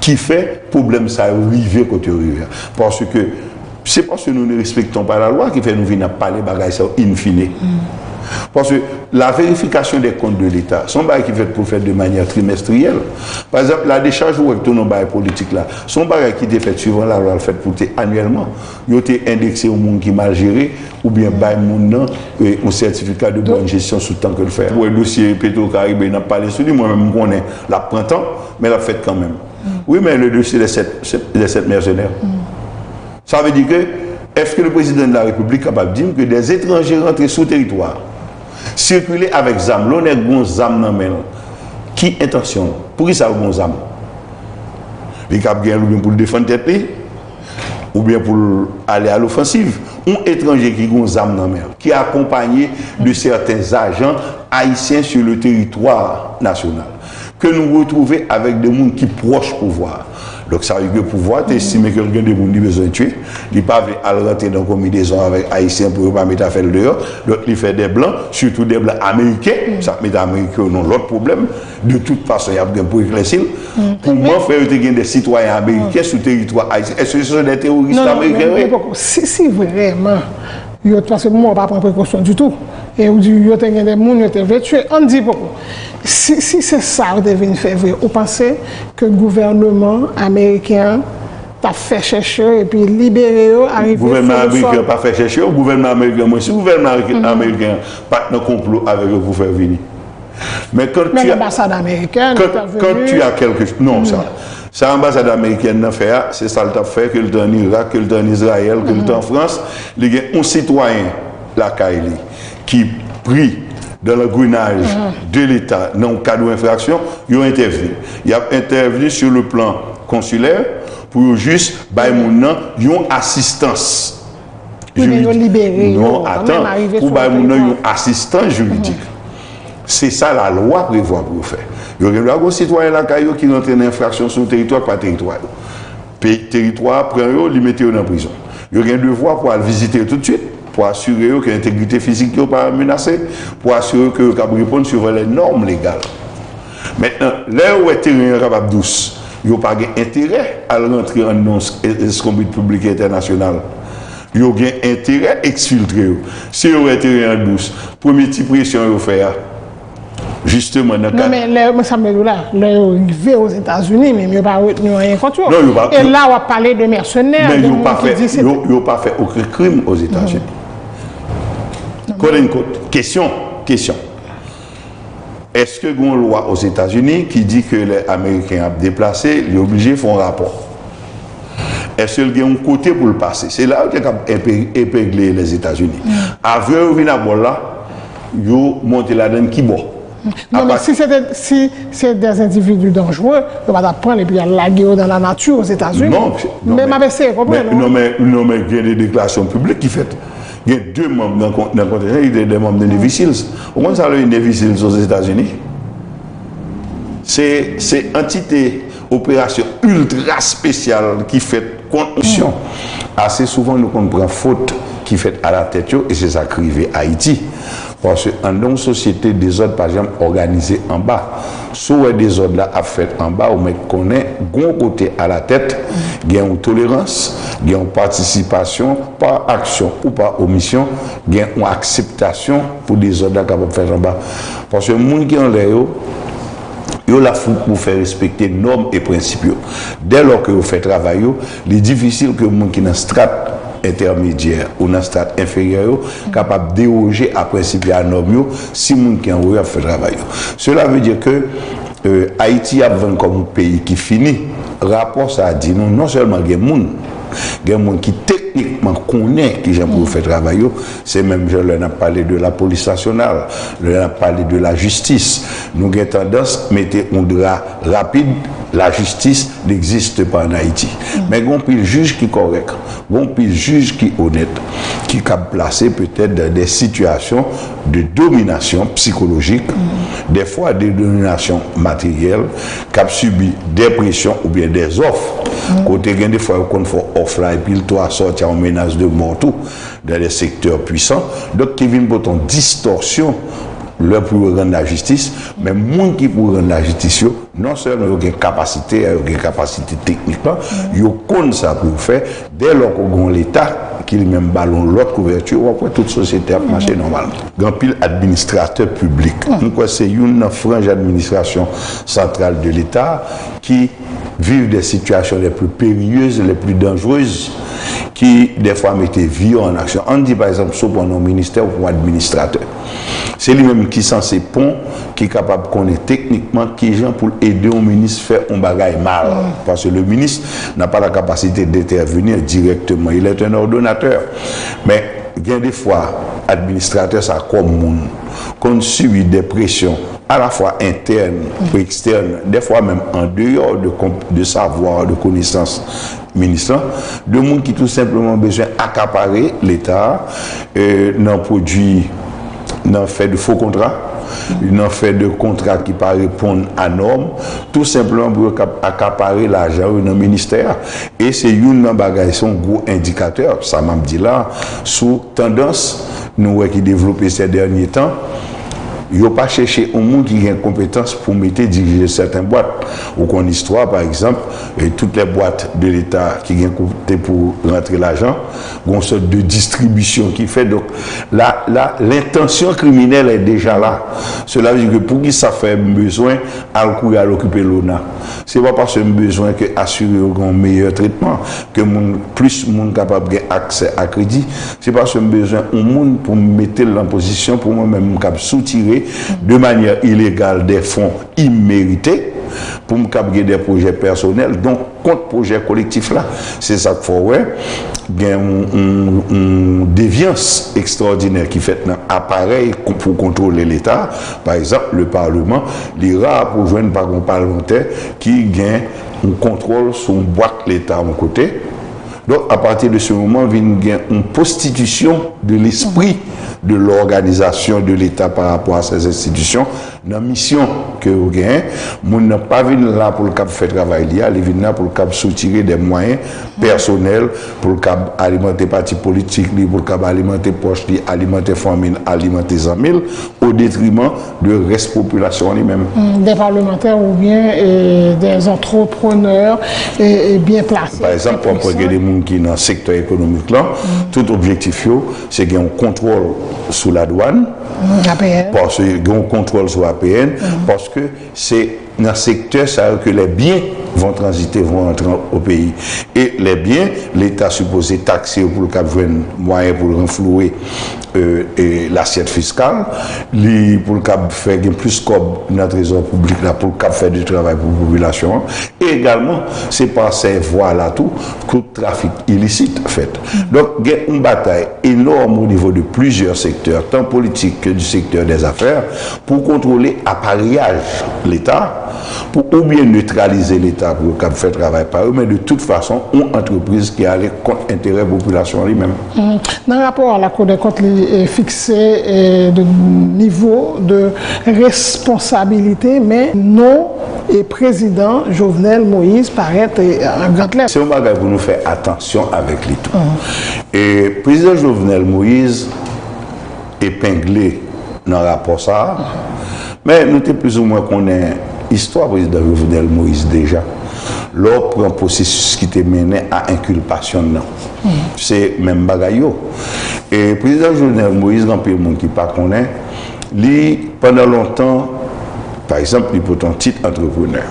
Ki fè pwoblèm sa yo rive kote yo rive a. Paske se paske nous ne respectons pas la loi ki fè nou vin ap pale bagay sa yo in fine. Paske la vérification des comptes de l'État, se yon bagay ki fèt pou fèt de manière trimestrielle. Pa egzanp, la décharge ou wè k tounen yon bagay politik la, se yon bagay ki te fèt suivan la lwa l fèt pou te anyèlman. Yo te endekse yon moun ki mal jere, oubyen bay moun nan, e, yon sètifika de bonne gestion sou tan ke l fè a. Ou wè dosye Petro Caribe, n ap pale sou li, mwen menm m konnen l ap pran tan, men l ap fèt kanmenm. Wi, men le dossier des sept, des sept mercenaires. Sa vle di ke, èske le président de la République kapab di m ke des étrangers rantre sou teritwa, sikile avèk zam, lè yon nèg gen yon zam nan men l, ki entansyon l? Poukisa l gen yon zam? Li kab gen l oubyen pou l defann tèt li, oubyen pou l ale a lofansiv. Yon etranje ki gen yon zam nan men l, ki akonpaye de sèten ajan ayisyen sur le territoire national, ke nou retwouve avèk de moun ki pwòch pouvwa a. Donk, sa vle di ke pouvwa a te estime ke l gen de moun li bezwen tiye, li pa vle al rantre nan konbinezon avèk ayisyen pou yo pa met afè l deyò. Donk, li fè de blan, sitou de blan ameriken, sa ap mete ameriken yo nan lòt pwoblèm. De tout fason, y ap gen pou eklèsi l. Kòman fè yo te gen de sitwayen ameriken sou teritwa ayisyen? Èske se de teworis ameriken yo ye? Si, si vrèman, yo, paske mwen pa pran prekosyon ditou. E ou di yo te gen de moun, yo te vle tiye. Ann di poko. Si, si se sa yo te vin fè vre, ou panse ke gouvènman ameriken an t ap fè chèche yo epi libere yo, arive... Gouvènman ameriken an pa fè chèche yo, gouvènman ameriken, mwen si gouvènman ameriken an pa t nan konplo avèk yo pou fè yo vini. Men quand tu as, quand, quand tu as quelque chose, non, sa, sa anbasad amerikèn nan fè a, se sa l t ap fè, ke l te ann Irak, ke l te ann Izrayèl, ke l te an Frans, li gen yon sitwayen lakay li ki pri dans l'engrenage de l'État nan yon kad yon enfraksyon, yo entèvni. Y ap entèvni sur le plan consulaire pou yo jis bay moun nan yon asistans jiridik. Non, atan, pou bay moun nan yon asistans jiridik. Se sa lalwa prevwa pou yo fè. Yo gen dwa gen sitwayen lakay yo ki rantre nan enfraksyon sou teritwa k pa teritwa yo. Teritwa a pran yo, li mete yo nan prizon. Yo gen devwa pou al vizite yo toutswit. pou asire yo ke entegrite fizik yo pa menase, pou asire yo ke yo kab reponn suivant les normes légales. Mentnan, lè yo wè teren an kapab dous, yo pa gen enterè al rantre anndan yon s-, e-, eskonbrit piblik entènasyonal. Yo gen enterè eksfiltre yo. Si yo wè teren an dous, premye ti presyon yo fè a, jisteman nan Non, kad men lè, mwen sa m vle di w la, lè yo rive Ozetazini, menm yo pa retni anyen kont yo. Non, yo pa, E yo la, w ap pale de mèsenè, Men de yo moun pa ki fè, di se yo, yo pa fè okenn krim Ozetazini. Quote unquote. Kesyon, kesyon. Èske gen yon lwa Ozetazini ki di ke lè Ameriken ap deplase, li oblije fè yon rapò? Èske l gen yon kote pou l pase? Se la yo te kab epe-, epegle Lèzetazini. Avyon yo vin abò l la, yo monte ladann ki bò? Non, men Apa- si se te, si se des individus dangereux, yo pa t ap pran l epi y al lage yo nan lanati Ozetazini. Non, non, Men men m ap eseye konprann men, ou. non, men, non, men gen de deklarasyon piblik ki fèt. Gen de manm nan kon-, nan kontenjan, ki te de manm de Navy SEALs. Ou konn sa vle di Navy SEALs Ozetazini? Se, se antite operasyon iltra espesyal ki fèt kont misyon. Ase souvan nou konn pran fot ki fèt alatèt yo, e se sa k rive Ayiti. Paske anndan yon sosyete, dezòd pa janm òganize anba. Si w wè dezòd la ap fèt anba, ou mèt konnen gon kote alatèt, gen yon tolerans, gen yon patisipasyon pa aksyon ou pa omisyon, gen yon akseptasyon pou dezòd la kapab fèt anba. Paske moun ki anlè yo, yo la pou, pou fè respekte nòm e prensip yo. Dèlò ke yo fè travay yo, li difisil ke moun ki nan strat entèmedyè ou nan strat enferyè yo kapab dewoje a prensip yo, a nòm yo, si moun ki anwo yo ap fè travay yo. Cela veut dire que, euh, Ayiti ap vann kòm yon peyi ki fini. Rapò sa a di nou, non sèlman gen moun, gen moun ki teknikman konnen kijan pou yo fè travay yo. Se menm jan lè n ap pale de lapolis nasyonal, lè n ap pale de lajistis. Nou gen tandans mete yon dra rapid, la justice n'existe pas en Haïti. Men gen yon pil jij ki kòrèk, gen yon pil jij ki onèt, ki kab plase petèt dan de sitiyasyon de dominasyon psikolojik, dèfwa de dominasyon materyèl, k ap sibi de presyon oubyen de zòf. Kote gen de fwa yo konn fè w òf la, epi l tou a sòti a yon menas de mò tou, dan de sektè pwisan, donk ki vin pote yon distòsyon lè pou yo rann lajistis, men moun ki pou rann lajistis yo, non sèlman yo gen kapasite a, yo gen kapasite teknik lan, yo konn sa pou yo fè, dèlò ke w gen yon Leta ki li menm ba l yon lòt kouvèti, w ap wè tout sosyete ap mache nòmalman. Gen anpil administratè piblik. Mwen kwè se youn nan franj administrasyon santral de Leta ki viv des situations les plus périlleuses, les plus dangereuses, ki dèfwa mete vi yo an aksyon. Ann di, pa egzanp, si w pran yon ministè ou pran yon administratè. Se li menm ki sanse pon, ki kapab konnen teknikman kijan pou l ede yon minis fè yon bagay mal. Paske le ministre n'a pas la capacité d'intervenir directement. Il est un ordonnateur. Men, gen de fwa, administratè sa kòm moun konn sibi de presyon alafwa entèn ou ekstèn, dèfwa menm an deyò de konp-, de savwa, de konesans minis lan, de moun ki tou senpleman bezwen akapare Leta a, euh, nan pwodui, nan fè de fo kontra, nan fè de kontra ki pa reponn a nòm, tou senpleman pou yo kab akapare lajan yo nan ministè a. E se youn nan bagay, se yon gwo endikatè, sa m ap di la, sou tandans nou wè ki devlope sè dènye tan, yo pa chèche yon moun ki gen konpetans pou mete dirije sèten bwat. Ou konn istwa, pa egzanp, e tout lè bwat de Leta ki gen kote pou rantre lajan, gon sòt de distribisyon ki fèt. Donk, la, la, lentansyon kriminèl est déjà là. Cela veut dire que poukisa fè m bezwen al kouri al okipe lona? Se pa paske m bezwen ke asire yo gen yon meyè tretman, ke moun, plis moun kapab gen aksè a kredi. Se paske m bezwen yon moun pou m mete l nan pozisyon pou mwen menm m kab soutire de manyè ilegal de fon imerite pou m kab gen de pwojè pèsonèl. Donk, kont pwojè kolektif la. Se sa k fè w wè gen yon, yon, yon devyans ekstraòdinè ki fèt nan aparèy kon-, pou kontwole Leta. Pa egzanp, le Parlement, li ra pou w jwenn pa gen yon palmantè ki gen yon kontwòl sou yon bwat Leta yon kote. Donk, apati de se moman, vin gen yon pwostitisyon de lespri de lòganizasyon de Leta pa rapò a sèten enstitisyon, nan misyon ke yo genyen. Moun nan pa vin la pou l kab fè travay li a, li vin la pou l kab soutire de mwayen pèsonèl, pou l kab alimante pati politik li, pou l kab alimante pòch li, alimante fanmi l, alimante zanmi l, o detriman de rès popilasyon an li menm. Des parlementaires ou bien des entrepreneurs bien placés. Pa egzanp, w ap wè gen de moun ki nan sektè ekonomik lan, tout objektif yo, se gen yon kontwòl sou ladwàn, paske gen yon kontwòl sou A P N, paske se nan sektè sa yo ke les biens vont transiter, vont entrer au pays. E les biens, Leta sipoze takse yo pou l kab jwenn mwayen pou l ranflouwe lasyèt fiskal, li pou l kab fè gen plis kòb nan trezò piblik la, pou l kab fè de travay pou popilasyon an. E egalman, se pa se vwa la tou, ke trafik ilisit fèt. Donk, gen yon batay enòm o nivo de plizyè sektè, tan politik ke di sektè dèzafè, pou kontwole apareyaj Leta, pou oubyen netralize Leta pou yo kab fè travay pa yo, men de tout fason, yon antrepriz ki ale kont enterè popilasyon an li menm. Nan rapò a, Lakou dè kont li fikse de nivo de responsabilite, men non e prezidan Jovenel Moïse parèt an grand lèt. Se yon bagay pou nou fè atansyon avèk li tou. E prezidan Jovenel Moïse epengle nan rapò sa a. Men nou te plizoumwen konnen istwa prezidan Jovenel Moïse deja. Lè w pran pwosesis ki te mennen a enkilpasyon l nan, se menm bagay yo. E prezidan Jovenel Moïse, gen anpil moun ki pa konnen, li, pandan lontan, pa egzanp, li pote yon tit antreprenè.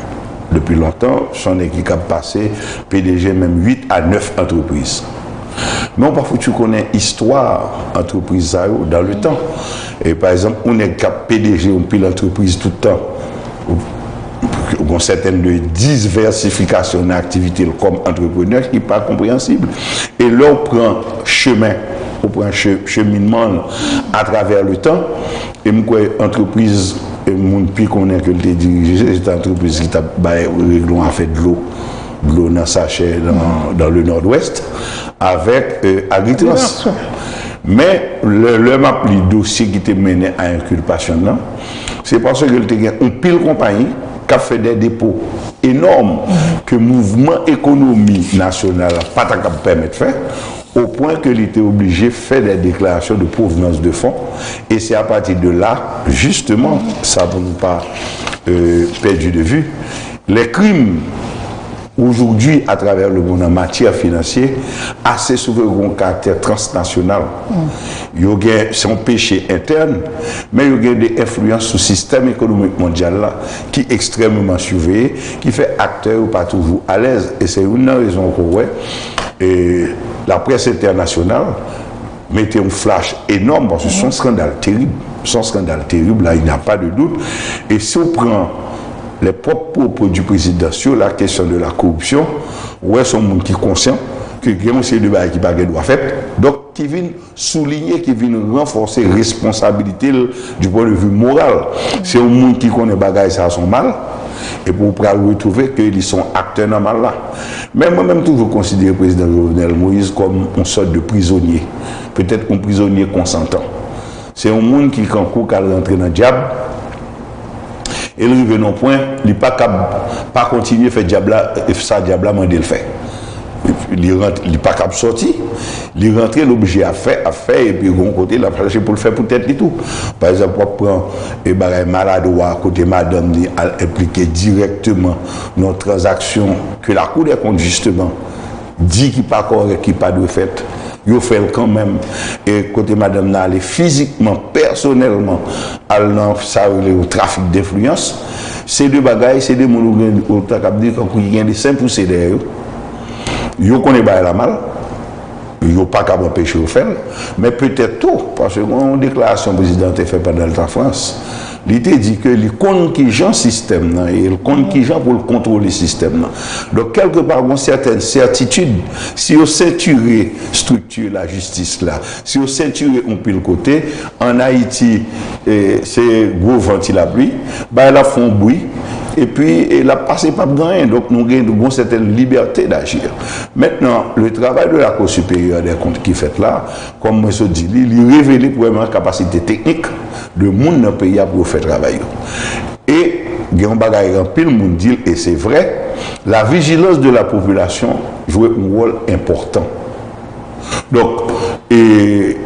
Depi lontan, se yon nèg ki kab pase P D G menm uit a nèf antrepriz. Men w pa fouti konnen istwa antrepriz sa yo dans le temps. E pa egzanp, yon nèg k ap P D G yon pil antrepriz tout tan, ou gen yon sètèn de divèsifikasyon nan aktivite l kòm antreprenè ki pa konpreyansib. E lè w pran chemen, ou pran cheminman l atravè le tan, e m kwè antrepriz moun pi konnen ke l te dirije, se te antrepriz ki t ap bay regle yon afè dlo, dlo nan sachè dans le Nord-Ouest, avèk Agritrans. Men lè, lè m ap li dosye ki te mennen a enkilpasyon l nan, se paske l te gen yon pil konpayi k ap fè de depo enòm ke mouvman ekonomi nasyonal la pa ta kab pèmèt fè, o pwen ke li te oblije fè de deklarasyon de provenance de fonds, e se apati de la, jisteman, sa pou nou pa pèdi de vi, les crimes aujourd'hui à travers le monde en matière financière, ase souvan yo gen yon karaktè transnasyonal. Yo gen, se yon peche entèn, men yo gen de enfliyans sou sistèm ekonomik mondyal la ki ekstrèmeman siveye, ki fè aktè yo pa toujou alèz. E se youn nan rezon ke w wè laprès entènasyonal mete yon flach enòm, paske se yon skandal terib. Se yon skandal terib, la, il n'y a pas de doute. E si w pran les propres propos du président sur la question de la corruption, ou wè se yon moun ki konsyan ke gen yon seri de bagay ki pa gen dwa fèt, donk ki vin soulinye, ki vin ranfòse responsabilite l du point de vue moral. Se yon moun ki konnen bagay sa se yon mal, epi w pral retwouve ke li se yon aktè nan mal la. Men mwen menm toujou konsidere prezidan Jovenel Moïse kòm yon sòt de prizonye, petèt yon prizonye konsantan. Se yon moun ki kankou k al rantre nan dyab, e l rive nan pwen, li pa kab pa kontinye fè dyab la, sa dyab la mande l fè. Li rant, li pa kab sòti, li rantre, l oblije ap fè, ap fè, epi gon kote l ap chache pou l fè pou tèt li tou. Pa egzanp, w ap pran e bagay maladwa kote madanm li al enplike dirèkteman nan yon tranzaksyon ke Lakou dè kont jisteman di ki pa kòrèk, ki pa dwe fèt, yo fè l kanmenm. E kote madanm nan ale fizikman, pèsonèlman, al nan sa yo rele yo trafik denfliyans, se de bagay, se de moun ou gen, ou ta kab di, kankou ki gen de sen pouse dèyè yo. Yo konnen bagay la mal, yo pa kab anpeche yo fè l, men petèt tou, paske gen yon deklarasyon prezidan te fè pandan l t an Frans, li te di ke li konn kijan sistèm nan ye, li konn kijan pou l kontwole sistèm nan. Donk, kèlkepa, gen yon sètèn sètitid, si yo sentire estrikti lajistis la, si yo sentire yon pil kote, ann Ayiti, e, se gwo van ti lapli, bagay la ap fè yon bri, epi l ap pase, p ap gen anyen. Donk, nou gen yon sètèn libète d'agir. Mentnan, le travay de la Cour supérieure des comptes ki fèt la, kòm mwen sot di li, li revele premyèman kapasite teknik de moun nan peyi a pou yo fè travay yo. E gen yon bagay anpil moun di l, e se vre, la vijilans de la popilasyon jwe yon wòl enpòtan. Donk, e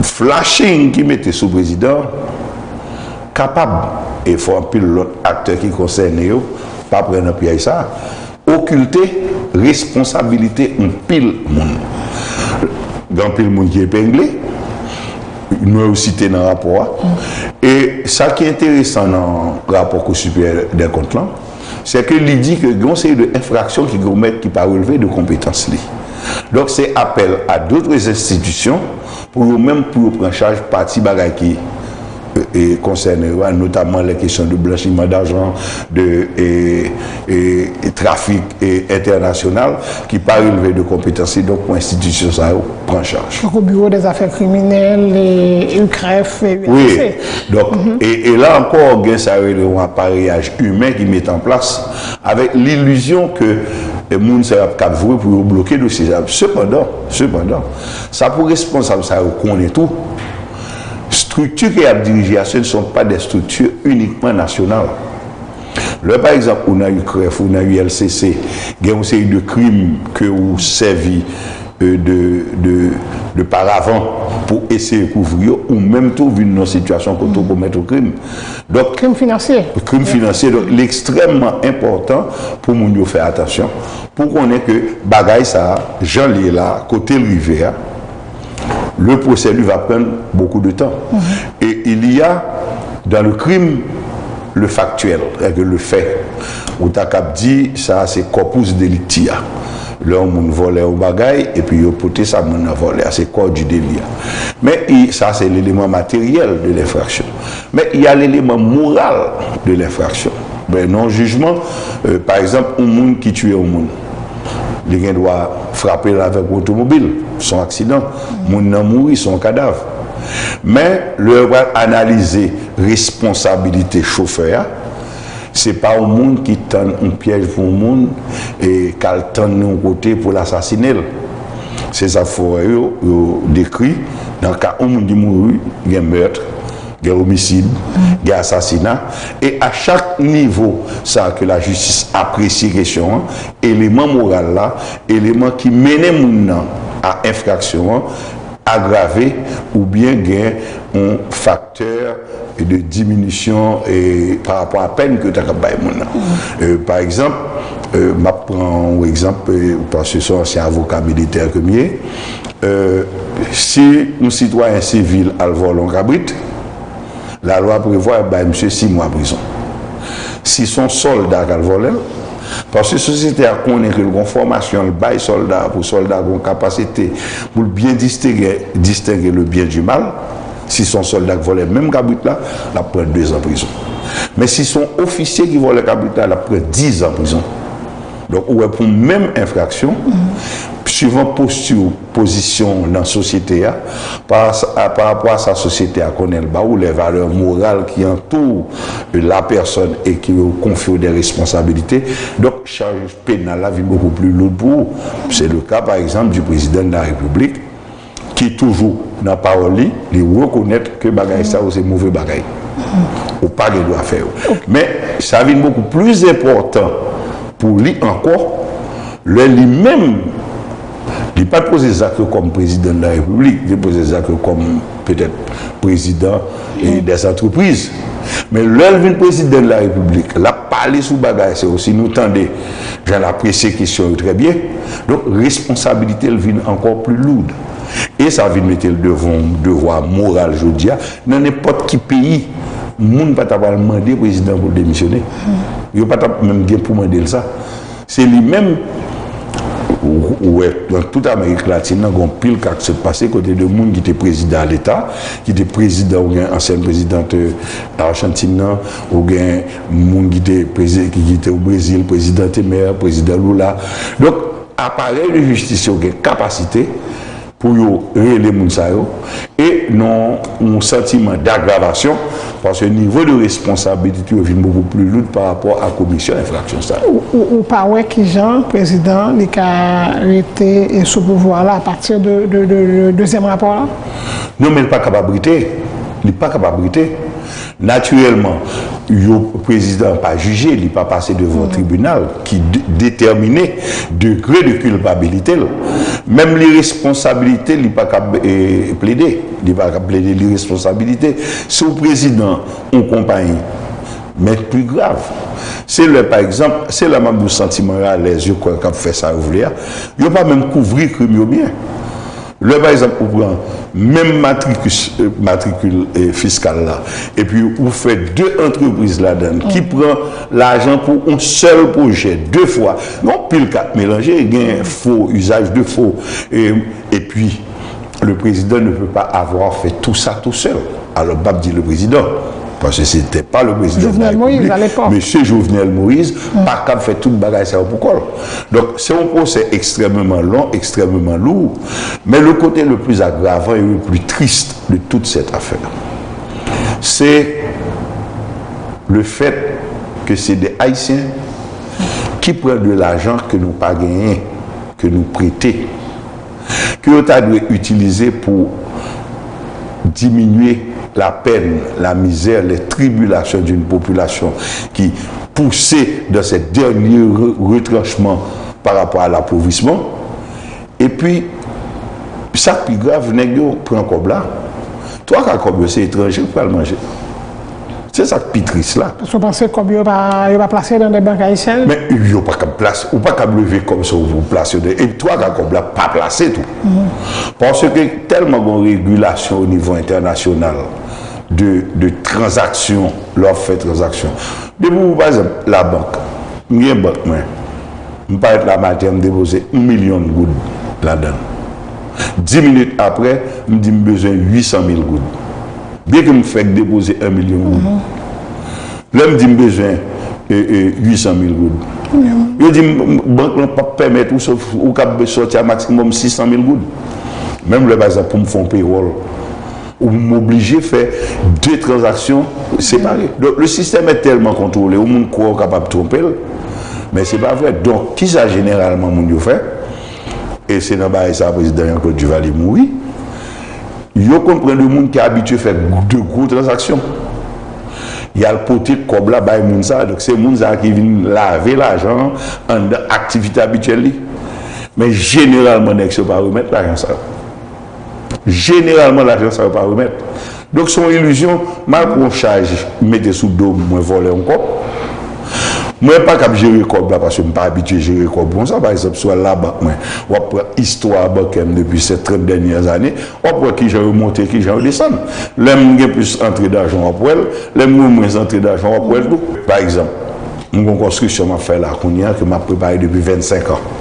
flashing ki mete sou prezidan kapab, e fò anpil lòt aktè ki konsène yo pa pran nan pyèj sa, okilte responsabilite yon pil moun. Gen anpil moun ki epengle, nou yo site nan rapò a. E sa ki enteresan nan rapò Kou Siperyè dè Kont lan, se ke li di ke gen yon seri de enfraksyon ki komèt ki pa relve de konpetans li. Donk, se apèl a d'autres institutions pou yo menm, pou yo pran chaj pati bagay ki e, e, konsène yo a, notamman les questions de blanchiment d'argent, de e, e, e trafik e, entènasyonal ki pa relve de konpetans li, donk pou enstitisyon sa yo pran chaj. Tankou Bureau des Affaires Criminelles, e, U C R E F, e, Wi, U L C. Donk, e, e la ankò, gen sa yo rele yon apareyaj imen ki mete an plas avèk lilizyon ke e, moun sa yo ap kab voye pou yo bloke dosye sa yo. Sepandan, sepandan, sa pou responsab sa yo konnen tou, strikti ke y ap dirije a, ce ne sont pas des structures uniquement nationales. Lè, pa egzanp, ou nan U C R E F, ou nan U L C C, gen yon seri de krim ke ou sèvi e, de, de, de paravan pou eseye kouvri yo, ou menm tou vin nan sitiyasyon kote ou komèt yon krim. Donk, Krim finansye. Krim finansye, donk, li ekstrèmman enpòtan pou moun yo fè atansyon, pou konnen ke bagay sa a, jan l ye la, kote l rive a, le procès, lui, va prendre beaucoup de temps. Et il y a, dans le crime, le factuel, c'est-à-dire le fait. Ou ta kab di, sa, se corpus delicti a. Lè yon moun vòlè yon bagay, epi yo pote sa moun nan vòlè a, se corps du délit a. Men, i, sa, se l'élément matériel de l'infraction. Men, il y a l'élément moral de l'infraction. Ben, nan jijman, euh, pa egzanp, yon moun ki tiye yon moun, li gen dwa frape l avèk yon otomobil, se yon aksidan. Moun nan mouri, se yon kadav. Men, lè yo pral analize responsabilite chofè a, se pa yon moun ki tann yon pyèj pou yon moun e k al tann li yon kote pou l asasine l. Se sa fò yo, yo dekri nan ka yon moun ki mouri, gen mèt, gen omisid, gen asasina. E a chak nivo sa ke lajistis apresye kesyon an, eleman moral la, eleman ki mennen moun nan a enfraksyon an, agrave oubyen gen yon faktè de diminisyon e pa rapò a pèn ke yo ta kab bay moun nan. E, pa egzanp, e, m ap pran yon egzanp, e, paske se yon ansyen avoka militè ke m ye. E, si yon sitwayen sivil al vòlè yon kabrit, lalwa prevwa bay misye sis mwa prizon. Si se yon sòlda k al vòlè l, paske sosyete a konnen ke l gen fòmasyon l bay sòlda a pou sòlda a gen kapasite pou l byen distenge, distenge le bien du mal, si se yon sòlda k vòlè menm kabrit la, l ap pran dezan prizon. Men si se yon ofisye ki vòlè kabrit la, l ap pran dizan prizon. Donk, ou wè, pou menm enfraksyon, swivan posti w, pozisyon w nan sosyete a, pa, pa rapò a sa sosyete a konnen l ba ou, les valeurs morales qui entourent la personne et qui yo konfye w des responsabilités. Donk, chaj penal la vin bokou pli loud pou ou. Se le ka, pa egzanp, du président de la République, ki toujou nan pawòl li, li rekonèt ke bagay sa yo se move bagay. Ou pa gen dwa fè yo. Men, sa vin bokou pli enpòtan pou li ankò, lè li menm, li pa t poze zak yo kòm prezidan de la repiblik, li te poze zak yo kòm, petèt, prezidan e dè antrepriz. Men lè l vin prezidan de la repiblik, l ap pale sou bagay sa yo, si nou tande jan l apresye kesyon yo trè byen, donk responsabilite l vin ankò pli loud. E sa vin mete l devan yon devwa moral jodi a. Nan nenpòt ki peyi, moun pa ta pral mande prezidan pou l demisyone. Yo pa t ap menm gen pou mande l sa. Se li menm, ou, ou wè, nan tout Amerik Latin nan, gen yon pil ka k sot pase kote de moun ki te prezidan leta, ki te prezidan, ou gen ansyen prezidant Achantin nan, ou gen moun ki te prezi-, ki, ki te o Brezil, prezidan Temer, prezidan Lula. Donk, aparèy de jistis yo gen kapasite pou yo rele moun sa yo, e nan yon santiman dagravasyon, paske nivo de responsabilite yo vin bokou pli loud pa rapò a komisyon enfraksyon sa yo. Ou, ou, ou pa wè kijan prezidan li ka rete e sou pouvwa la apati de, de, de, de dezyèm rapò la? Non, men li pa kapab rete. Li pa kapab rete. Natirèlman, yo prezidan pa jije, li pa pase devan yon tribinal ki de- detèmine degre de kilpabilite l. Menm li responsabilite, li pa kab eh, plede. Li pa kab plede li responsabilite. Si w prezidan yon konpayi, men pli grav, se lè, pa egzanp, se lè m ap di w santiman yo alèz, yo kwè k ap fè sa yo vle a, yo pa menm kouvri krim yo byen. Lè, pa egzanp, ou pran menm matrikis, eh, matrikil eh, fiskal la, epi ou fè de antrepriz ladan l ki pran lajan pou yon sèl pwojè de fwa, gen yon pil kat melanje, gen fo, izaj de fo, eh, epi le président ne peut pas avoir fait tout ça tout seul. Alors, m p ap di le président, parce que c'était pas le président de la Jovenel Moïse, République. à l'époque. Monsieur Jovenel Moïse pa kab fè tout bagay sa yo pou kò l. Donk, se yon pwosè ekstrèmeman long, ekstrèmeman lou. Men le côté le plus aggravant et le plus triste de toute cette affaire, c'est le fait que c'est des Haïtiens qui prennent de l'argent que nou pa genyen, ke nou prete, ke yo ta dwe itilize pou diminye la peine, la misère, les tribulations d'une population qui poussait dans ses derniers re- retranchements par rapport à l'appauvrissement. Epi, sa k pi grav, nèg yo pran kòb la. Twa ka kòb yo, se etranje k pral manje. Se sa k pi tris la. Paske w panse kòb yo pa, yo pa plase nan de bank ayisyèn? Men yo pa kab plase, ou pa kab leve kòb sa w pou plase yo. E twa ka kòb la pa plase tou. Paske tèlman gen yon regilasyon o nivo entènasyonal de, de tranzaksyon, lè w ap fè tranzaksyon. Depi ou, pa egzanp, labank, m gen bank mwen, m parèt la maten, m depoze yon milyon goud ladan l. Dis minit apre, m di m bezwen uit san mil goud. Byenke m fèk depoze yon milyon goud. Lè m di m bezwen eh, eh, uit san mil goud, yo di m bank lan p ap pèmèt ou, sof ou kab sòti a maksimòm sis san mil goud. Menm lè, pa egzanp, pou m fè yon pewòl, ou m oblije fè de tranzaksyon separe. Donk, le système est tellement contrôlé, yon moun kwè w kapab twonpe l, men se pa vre. Donk, kisa jeneralman moun yo fè? E se nan bagay sa a prezidan Jean Claude Duvalier mouri. Yo konn pran de moun ki abitye fè de gwo tranzaksyon. Y al pote kòb la bay moun sa a. Donk, se moun sa a ki vin lave lajan an anndan aktivite abityèl li. Men jeneralman, nèg sa yo pa remèt lajan sa yo. Jeneralman, lajan sa yo pa remèt. Donk, se yon ilizyon. M al pran yon chaj, m mete sou do m, mwen vòlè yon kòb. Mwen pa kab jere kòb la paske m pa abitye jere kòb konsa. Pa egzanp, si w al labank mwen, w ap pran istwa bankè m depi se trant dènyè zane, w ap wè kijan yo monte, kijan yo desann. Lè m gen plis antre dajan, w ap wè l. Lè m gen mwens antre dajan, w ap wè l tou. Pa egzanp, m gen yon konstriksyon m ap fè la kounye a ke m ap prepare depi vennsenk an.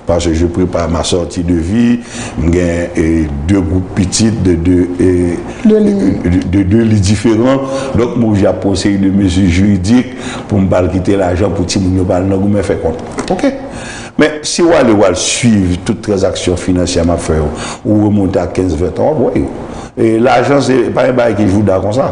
Parce que je prépare ma sortie de vie, m gen eh, de gwoup pitit, de de eh, De li. de, de, de li diferan. Donk, m oblije ap pran yon seri de mezi jiridik pou m pa al kite lajan pou timoun yo pa al nan goumen fè kont. Oke. Men, si w ale, w al swiv tout tranzaksyon finansyè m ap fè yo, ou remonte a kenz, ven tan, w ap wè yo. E lajan, se pa yon bagay ki jouda konsa.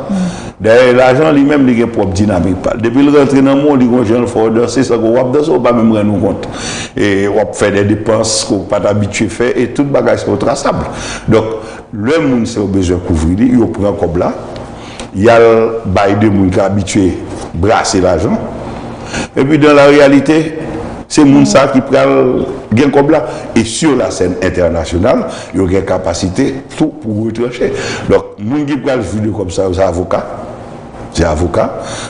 Dayè, lajan li menm, li gen pwòp dinamik pa l. Depi l rantre nan men w, li gon jan l fè w danse, san ke w ap danse, ou pa menm rann ou kont. E w ap fè de depans ke w pa t abitye fè, e tout bagay sa yo trasab. Donk, lè moun sa yo bezwen kouvri li, yo pran kòb la, y al bay de moun ki abitye brase lajan. Epi, dans la réalité, se moun sa ki pral gen kòb la. E sur la scène internationale, yo gen kapasite tou pou retranche. Donk, moun ki pral jwi de kòb sa yo, se avoka. Se avoka.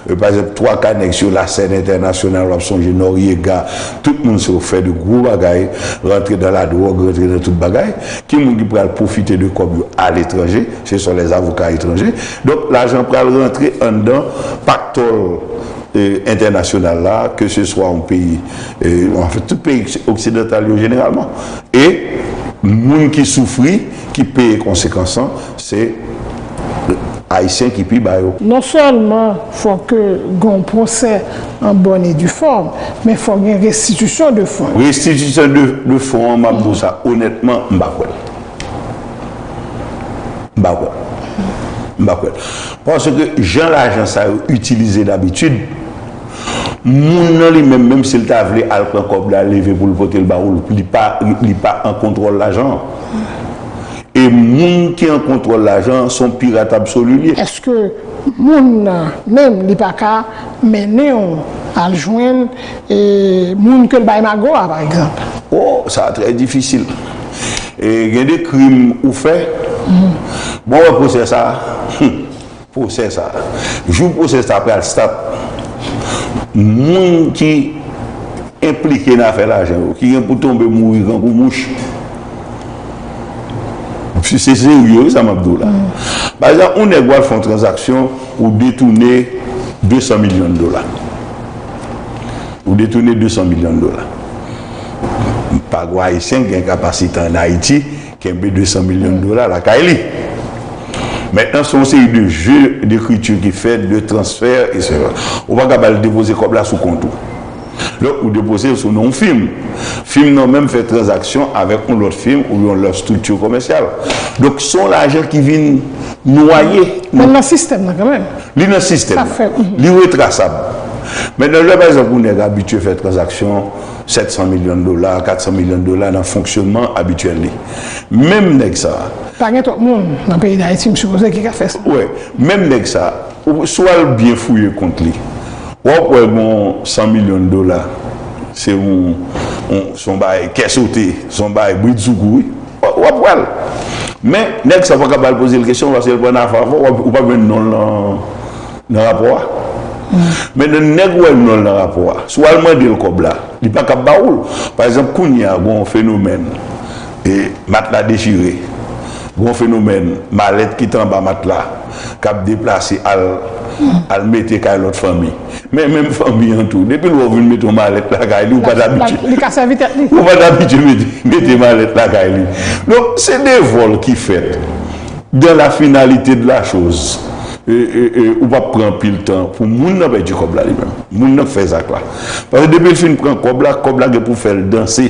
E, pa egzanp, twa ka nèg sur la scène internationale, w ap sonje Noriega, tout moun sa yo fè de gwo bagay, rantre dans la drogue, rantre dans tout bagay. Ki moun ki pral pwofite de kòb yo aletranje? Ce sont les avocats étrangers. Donk, lajan pral rantre anndan paktòl eh, entènasyonal la, ke se swa yon peyi, eh, anfen, tout peyi oksidantal yo jeneralman. E moun ki soufri, ki peye konsekans lan, se Ayisyen ki pi ba yo. Non sèlman fò ke gen yon pwosè an bòn e di fòm, men fò gen restitisyon de fon. Restitisyon de, de fon an, m ap di w sa, onètman, m pa kwè l. M pa kwè. M pa kwè. Paske jan lajan sa yo itilize dabitid, moun nan li menm, menm si l ta vle al pran kòb la, leve pou l pote l ba ou, li pa, li pa an kontwòl lajan an. E moun ki an kontwòl lajan an, se yon pirat absoli li ye. Èske moun nan menm, li pa ka mennen w al jwenn e, moun ke l bay mago a, pa egzanp? O, sa trè difisil. E gen de krim ou fè. Bon, wè pwosè sa a. Pwosè sa a. Jou pwosè sa a pral start, moun ki enplike nan afè lajan yo, ki gen pou tonbe mouri kankou mouch. Se, se serye wi sa m ap di w la. Pa egzanp, yon nèg w al fè yon tranzaksyon, ou detounen de san milyon dola. Ou detounen de san milyon dola. Pa gwo Ayisyen gen kapasite an Ayiti kenbe de san milyon dola lakay li. Mentnan, se yon seri de jeu d'écriture ki fèt, de transfè, etsetera. Ou pa ka al depoze kòb la sou kont ou. Donk, ou depoze l sou non yon fim. Fim nan menm fè tranzaksyon avèk yon lòt fim ou yon lòt estrikti komèsyal. Donk, se yon lajan ki vin nwaye. Men l nan sistèm nan kanmenm. Li nan sistèm nan. Li retrasab. Mentnan, lè, pa egzanp, yon nèg abitye fè tranzaksyon sèt san milyon dola, kat san milyon dola nan fonksyònman abityèl li. Menm nèg sa a. Pa gen twòp moun nan peyi Dayiti, m sipoze, ki ka fè sa. Wi, menm nèg sa a, ou, si w al byen fouye kont li, w ap wè gen san milyon dola, se yon, yon, se yon bagay kè sote, se yon bagay bridsoukou, wi. W ap, w ap wè l. Men, nèg sa pa ka al poze l kesyon, paske l pran afè avè w, w ap, ou p ap jwenn non l nan, nan rapò a. Men nèg ou wè non l nan rapò a, si w al mande l kòb la, li pa ka ba ou l. Pa egzanp, kounye a, gen yon fenomèn, e, matla dechire. Gen yon fenomèn, malèt ki t anba matla, k ap deplase al, al mete kay lòt fanmi. Men menm fanmi an tou, depi l wè w vin mete yon malèt lakay li, ou pa t abitye. Li ka sèvi tèt li. Ou pa t abitye mete, mete malèt lakay li. Donk, se de vòl ki fèt dans la finalité de la chose. E, e, e, ou p ap pran anpil tan pou moun nan pèdi kòb la li menm. Moun nan k fè zak la. Paske depi l fin pran kòb la, kòb la gen pou fè l danse.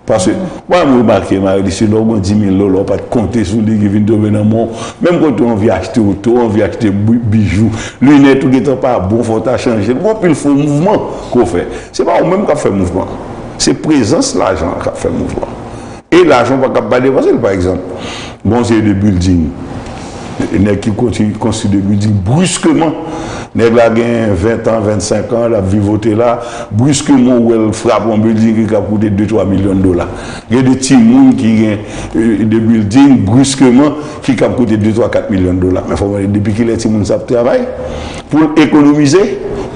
Paske, mwen, m remake, Marie-Lucie, lè w gen dis mil dola, w pa t konte sou li, ki vin tonbe nan men w. Menm kote w anvi achte oto, w anvi achte bi-, bijou, linèt ou gentan pa bon, fò w ta chanje l. Gen anpil fo mouvman ke w fè. Se pa ou menm k ap fè mouvman. Se prezans lajan an k ap fè mouvman. E lajan w pa kab pa depanse l, pa egzanp. Gen yon seri de building. Nèg ki konti-, konstwi de building, briskeman, nèg la gen ven tan, vennsenk an, l ap vivote la, briskeman, ou wè l frape yon building ki kab koute de twa milyon dola. Gen de timoun ki gen, e, de building, briskeman, ki kab koute de, twa, kat milyon dola. Men fò w mande depi kilè timoun sa ap travay pou l ekonomize,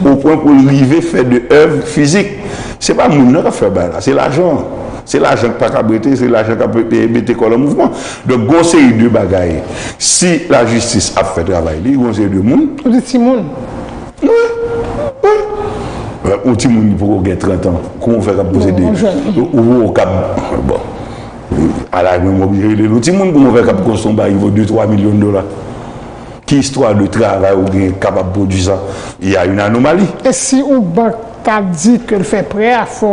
o pwen pou l rive fè de èv fizik. Se pa moun nan k ap fè bagay la, se lajan an. Se lajan k pa kab rete, se lajan k ap, e, mete kò l an mouvman. Donk, gen yon seri de bagay. Si lajistis ap fè travay li, gen yon seri de moun. Ou di timoun? Wi, wi. Yon timoun ki poko gen trant an, kòman w fè k ap posede? Ou, ou, ou kab, bon. Alaj mwen, m oblije rele l yon timoun, kòman w fè k ap konstwi yon bagay ki vo de twa milyon dola? Ki istwa de travay ou gen kapab pwodui sa? Il y a une anomalie. E si yon bank ta di ke l fè prè a, fò...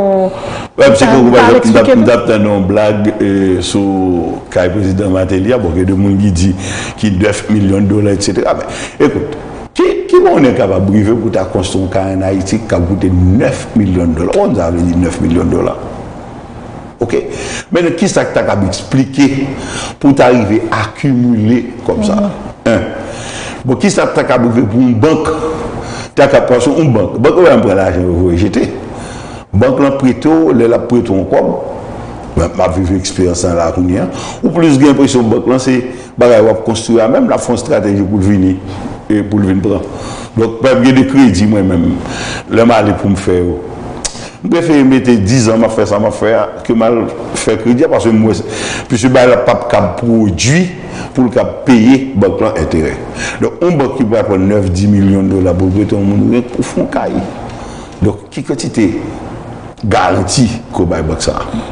Wè, misye, tankou pa egzanp, m t ap, m t ap tande yon blag, e, sou kay prezidan Martelly a, bon, gen de moun ki di ki nèf milyon dola, etsetera. Men, ekout, ki, ki jan w kapab rive pou w ta konstwi yon kay ann Ayiti k ap koute nèf milyon dola? Ou konn sa vle di nèf milyon dola? Oke? Men kisa k ta kab eksplike pou w ta rive akimile kòb sa a? En. Bon, kisa k ta kab rive pou yon bank ta kab, paske yon bank, bank yo pa janm pran lajan yo voye jete. Bank lan prete w, lè l ap prete w yon kòb, m ap viv eksperyans lan la kounye a, ou plis gen enpresyon bank lan se bagay w ap konstwi a menm, l ap fè yon estrateji pou l vini, e pou l vin pran. Donk, pa gen de kredi mwen menm, lè m ale pou m fè yo. M prefere mete diz an m ap fè sa m ap fè a, ke m al fè kredi a, paske m wè, piske bagay la p ap kab pwodui pou l kab peye bank lan enterè. Donk, yon bank ki pral pran nèf, dis milyon dola pou l prete yon moun, ou gen pou fè yon kay. Donk, ki kantite garanti ke w bay bank sa a?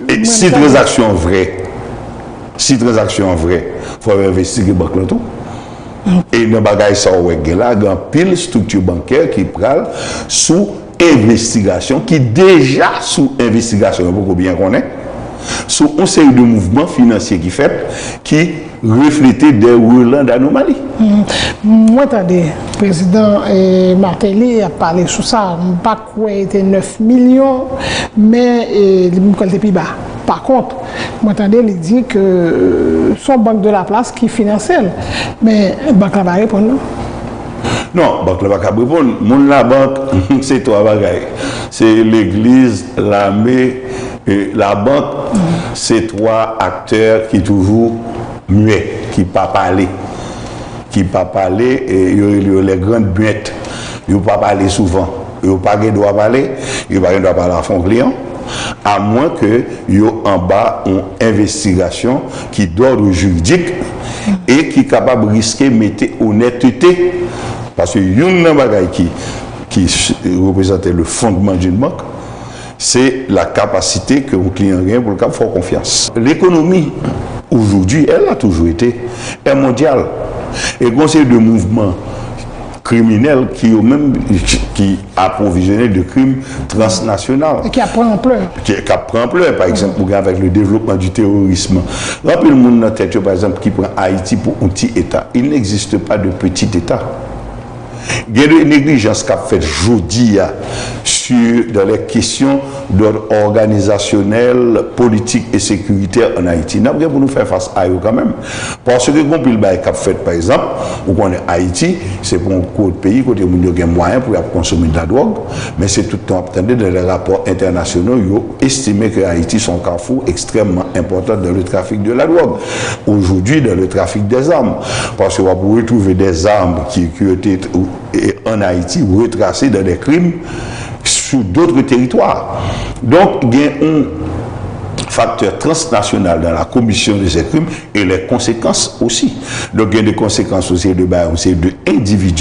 E si tranzaksyon an vrè, si tranzaksyon an vrè, fò yo envestige bank lan tou. E nan bagay sa w wè gen la, gen anpil estrikti bankè ki pral sou envestigasyon, ki deja sou envestigasyon, yo poko byen konnen, sou yon seri de mouvman finansye ki fèt, ki reflete des relents d'anomalies. Mwen tande prezidan Martelly ap pale sou sa, m pa kwè e te nèf milyon, men m kwè l te pi ba. Pa kont, mwen tande li di ke se yon bank de la plas ki finanse l, men bank la pa reponn non. Non, bank la pa kab reponn. Moun labank, se twa bagay. Se legliz, lame, e labank, se twa aktè ki toujou myè, ki pa pale. Ki pa pale, e yo rele yo les grandes muettes. Yo pa pale souvan. Yo pa gen dwa pale, yo pa gen dwa pale avèk yon kliyan, amwen ke yo anba yon envestigasyon ki d'ordre juridique e ki kapab riske mete onètete. Paske youn nan bagay ki, ki reprezante le fondement d'une banque, se la kapasite ke yon kliyan gen pou l kab fè w konfyans. L'économie, aujourd'hui, elle a toujours été, est mondiale. E gen yon seri de mouvman kriminèl ki yo menm ki apwovizyone de krim transnasyonal. E ki ap pran anplè. Ki, ki ap pran anplè, pa egzanp, ou gen avèk le développement du terrorisme. Gen anpil moun nan tèt yo, pa egzanp, ki pran Ayiti pou yon ti eta. Il n'existe pas de petit eta. Gen de neglijans k ap fèt jodi a sur dans les questions d'ordre organisationnel, politique et sécuritaire en Haïti. N ap gen pou nou fè fas a yo kanmenm. Paske gen anpil bagay k ap fèt, pa egzanp, ou konnen Ayiti, se pou yon kote peyi kote moun yo gen mwayen pou y ap konsome de la dwòg, men se tout tan w ap tande dans les rapports internationaux, yo estime ke Ayiti se yon kafou ekstrèmman enpòtan dans le trafic de la drogue. Aujourd'hui, dans le trafic des armes, paske w ap retwouve des armes ki, ki yo te en Ayiti retrase dans des crimes sur d'autres territoires. Donk, gen yon facteur transnational dans la commission de ces crimes et les conséquences aussi. Donk, gen de konsekans osi de bay, osi de endividi